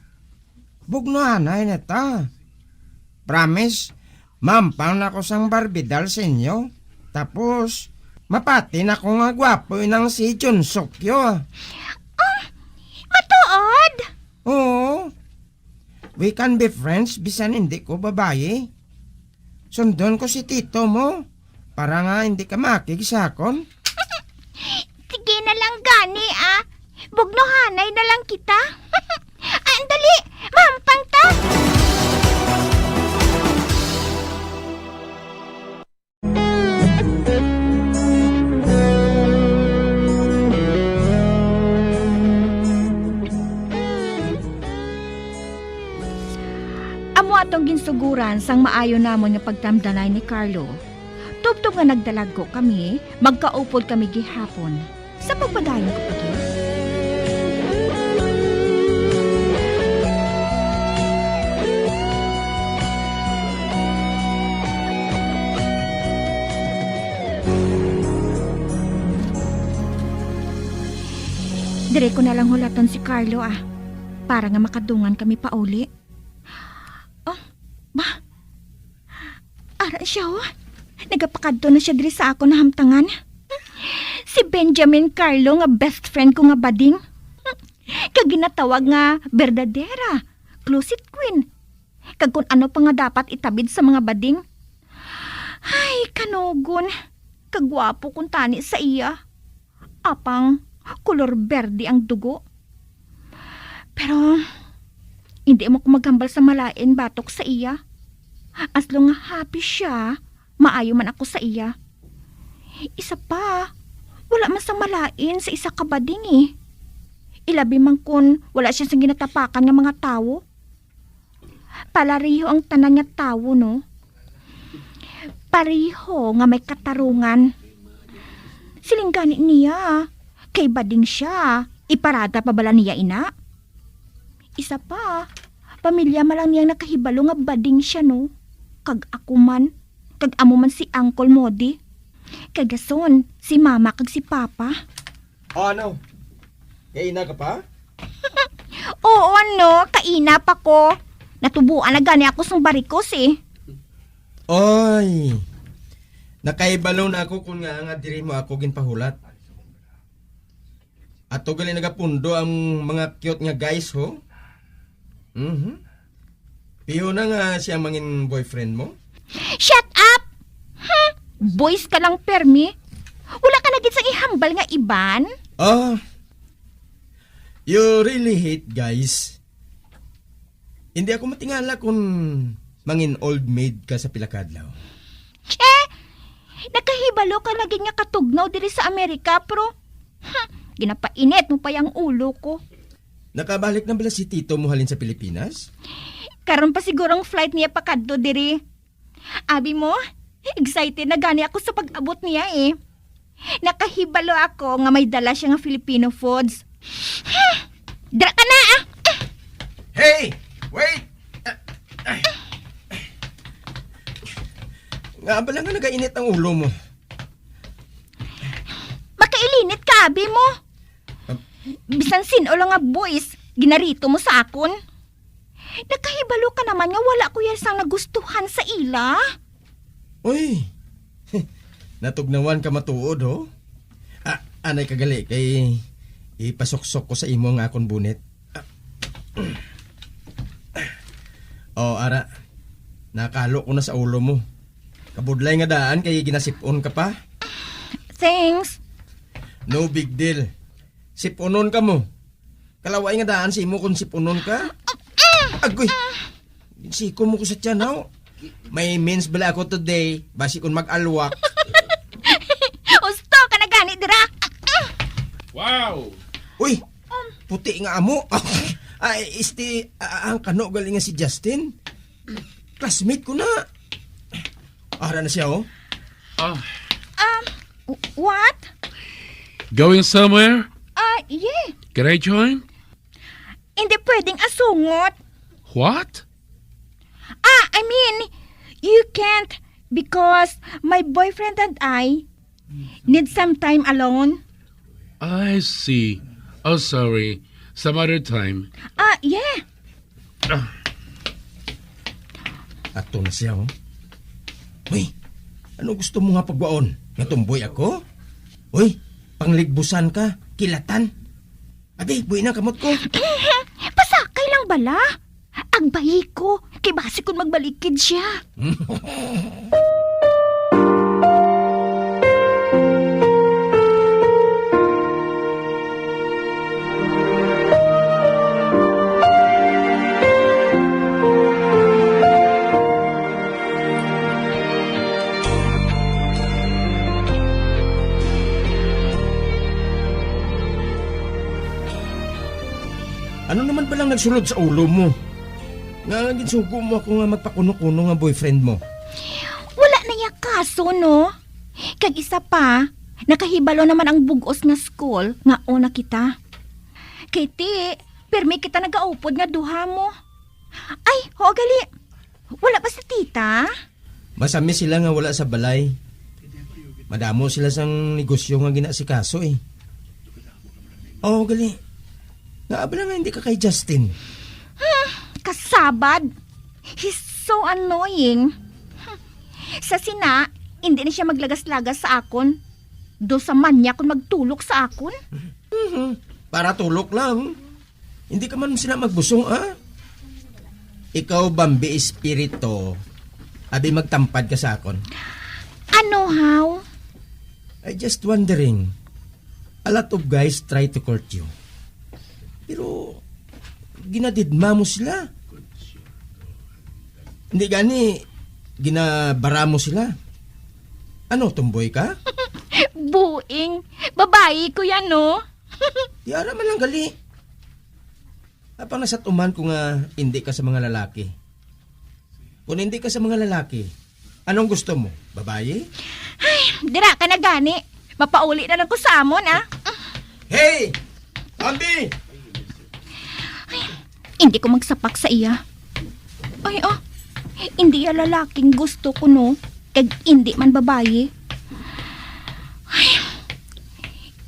Bugnuhanay na ta. Promise, mampang na ko sang Barbie doll sa inyo. Tapos, mapati na ko nga gwapo inang si Jun Sukyo. Ah, matuod? Oo. We can be friends bisan hindi ko babayi. Sundon ko si tito mo para nga hindi ka makig sa akon. Sige na lang gani, ah. Bugnuhanay na lang kita. Ah, dali, mampang ta. Amo atong ginsuguran sang maayo namon nga pagtamdanay ni Carlo. Tubtob nga nagdalagko kami, magkaupod kami gihapon. Sa pagpadayon ko pa gid. Diri ko na lang hulaton si Carlo, ah, para nga makadungan kami pauli. Oh, ba? Ara siya, oh. Nagapakadto na siya diri sa akon nahamtangan. Si Benjamin Carlo nga best friend ko nga bading. Kag ginatawag nga berdadera, closet queen. Kag kun ano pa nga dapat itabid sa mga bading. Ay, kanugon. Kagwapo kuntani sa iya. Apang kolor berde ang dugo. Pero, hindi mo ko maghambal sa malain batok sa iya. As long nga happy siya, maayo man ako sa iya. Isa pa, wala man sang malain sa isa ka bading, eh. Ilabi man kun wala siya sang ginatapakan nga mga tawo. Palareho ang tanan nga tawo, no? Pareho nga may katarungan. Siling gani niya, kay bading siya, iparada pa bala niya ina? Isa pa, pamilya man lang niyang nakahibalo nga bading siya, no? Kag ako man, kag amo man si Uncle Modi. Kay dason, si Mama kag si Papa. O, ano? Kaina ka pa? Oo, no, kaina pa ko. Natubuan na gani ako sang barikos, eh. Oy, nakahibalo na ako kung nga nga diri mo ako ginpahulat. Ato gali nagapundo ang mga cute nga guys, ho? Mhm. Piho na nga siya mangin boyfriend mo? Shut up! Hmm? Boys ka lang, permi. Wala ka na gid sang ihambal nga iban? Ah, you really hate guys. Hindi ako matingala kung mangin old maid ka sa pila ka adlaw. Che! Nakahibalo ka na gid nga katugnaw diri sa Amerika, pero, hmm, ginapainit mo pa ang ulo ko. Nakabalik na bala si tito mo halin sa Pilipinas? Karon pa siguro ang flight niya pakadto diri. Abi mo, excited na gani ako sa pag-abot niya eh. Nakahibalo ako nga may dala siya nga Filipino foods. Dira ka na, ah! Hey! Wait! Nga bala nga nagainit ang ulo mo? Makailinit ka, abi mo. Um, Bisan sin-o lang nga boys, ginarito mo sa akon. Nakahibalo ka naman nga wala ko ya sang nagustuhan sa ila. Uy, natugnawan ka matuod, ho? Ah, anay ka gali kay ipasuksok ko sa imo ang akon bunit. Ah. Oh, ara. Nakalo ko na sa ulo mo. Kabudlay nga daan kay ginasipon ka pa. Thanks. No big deal. Sipunon ka mo. Kalaway nga daan sa imo kung sipunon ka. Agoy. Siko mo ko sa tiyan, haw. May mens bala ako today. Basi kung mag-alwak. Usto ka na gani dira. Wow! Uy, puti nga amo. Ay, este, ah, ang kano gali nga si Justin. Classmate ko na. Ara na siya, oh. Ah, Um, w- what? Going somewhere? Ah, yeah. Can I join? Hindi pwedeng asungot. What? Ah, I mean, you can't because my boyfriend and I need some time alone. I see. Oh, sorry. Some other time. Ah, yeah. Ah. Ato na siya, oh. Uy, ano gusto mo nga pagwaon? Nga tumboy ako? Uy, pangligbusan ka, kilatan. Abi, buhi na kamot ko. Pasakay lang bala. Agbayi ko, kay basi kung magbalikid siya. Ano naman palang nagsulod sa ulo mo? Nga ginsugo mo ako nga magpakuno-kuno nga boyfriend mo? Wala na ya kaso, no? Kag isa pa, nakahibalo naman ang bug-os nga school nga una kita. Kay ti, pirmi kita nagaupod nga duha mo. Ay, ho, gali. Wala ba si tita? Masami sila nga wala sa balay. Madamo sila sang negosyo nga ginaasikaso, eh. Oh, gali. Nga abala nga hindi ka kay Justin. Hmm, kasabad. He's so annoying. Sa sina, hindi na siya maglagas-lagas sa akon. Do sa man niya kung magtulok sa akon. Mhm. Para tulok lang. Hindi ka man sila magbuso, ha? Ikaw, Bambi Espiritu, abi magtampad ka sa akon. Ano, how? I just wondering. A lot of guys try to court you. Pero, ginadidma mo sila. Hindi gani, ginabara mo sila. Ano, tomboy ka? Buing. Babayi ko yan, no? Di ara man lang gali. Apang nasat-uman ko nga hindi ka sa mga lalaki. Kung hindi ka sa mga lalaki, anong gusto mo? Babayi? Ay, dira ka na gani. Mapauli na lang ko sa amon, ah. Hey! Ambi! Ay, hindi ko magsapak sa iya. Ay, ah, hindi ya lalaking gusto ko, no? Kag hindi man babayi. Ay,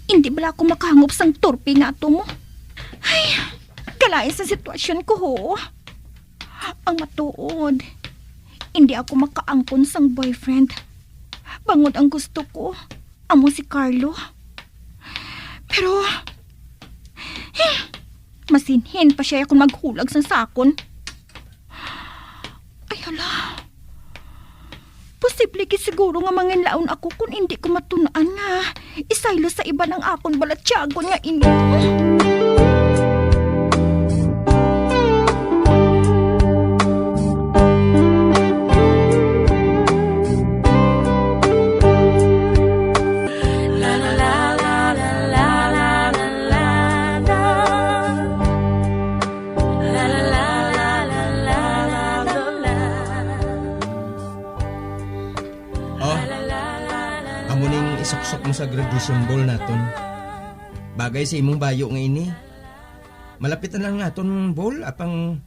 hindi bala ako makahangop sang turpi nga ato mo. Ay, kalain sa sitwasyon ko, ho. Ang matuod, hindi ako makaangkon sang boyfriend. Bangod ang gusto ko, amo si Carlo. Pero, Masinhin pa siya kung maghulag sang sakon. Ay, hala. Posible gid siguro nga manginlaon ako kung indi ko matun-an nga isaylo sa iban ang akon balatyagon nga ini. Oh, amo ning isuksok mo sa graduation ball naton. Bagay sa imong bayo nga ini. Malapit na lang naton ball, apang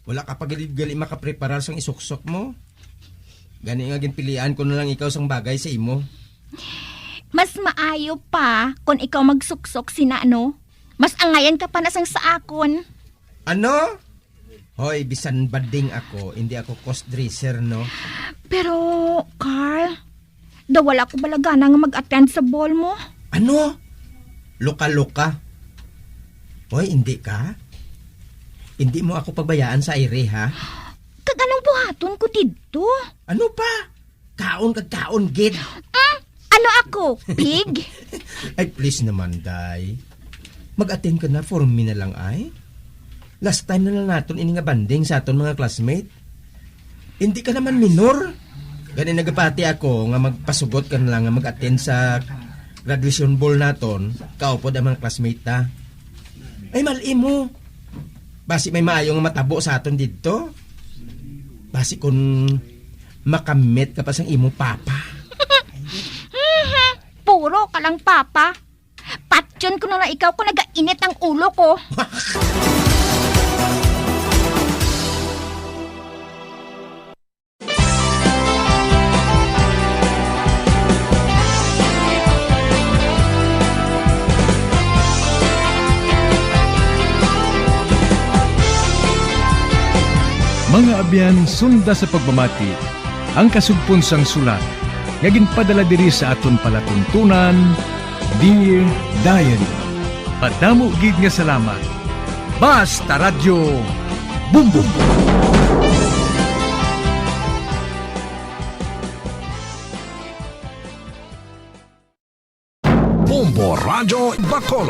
wala ka pa gid gali makapreparar sang isuksok mo. Gani nga ginpilian ko na lang ikaw sang bagay sa imo. Mas maayo pa kon ikaw magsuksok sina, no? Mas angayan ka pa na sang sa akon. Ano? Hoy, bisan bading ako, hindi ako crossdresser, no? Pero, Carl, daw wala ko balagana nga mag-attend sa ball mo. Ano? Loka-loka? Hoy, hindi ka? Hindi mo ako pagbayaan sa aire, ha? Kag anong buhaton ko didto? Ano pa? Kaon kag kaon, gid. Mm, ano ako, pig? Ay, please naman, day. Mag-attend ka na, for me na lang, ay. Last time na lang naton ini nga banding sa aton mga classmate. Hindi ka naman minor. Gani nagapati ako nga magpasugot ka na lang nga mag-attend sa graduation ball naton, kaupod ang mga classmate ta. Ay, mal-i mo. Basi may maayo nga matabo sa aton didto. Basi kun makamit ka pa sang imo papa. Puro ka lang papa. Patyon ko na lang ikaw kung nagainit ang ulo ko. Mga abyan, sunda sa pagpamati ang kasugpon sang sulat nga ginpadala diri sa aton palatuntunan, Dear Diary. Madamo gid nga salamat. Basta Radyo, Bumbong. Bombo Radyo Bacolod.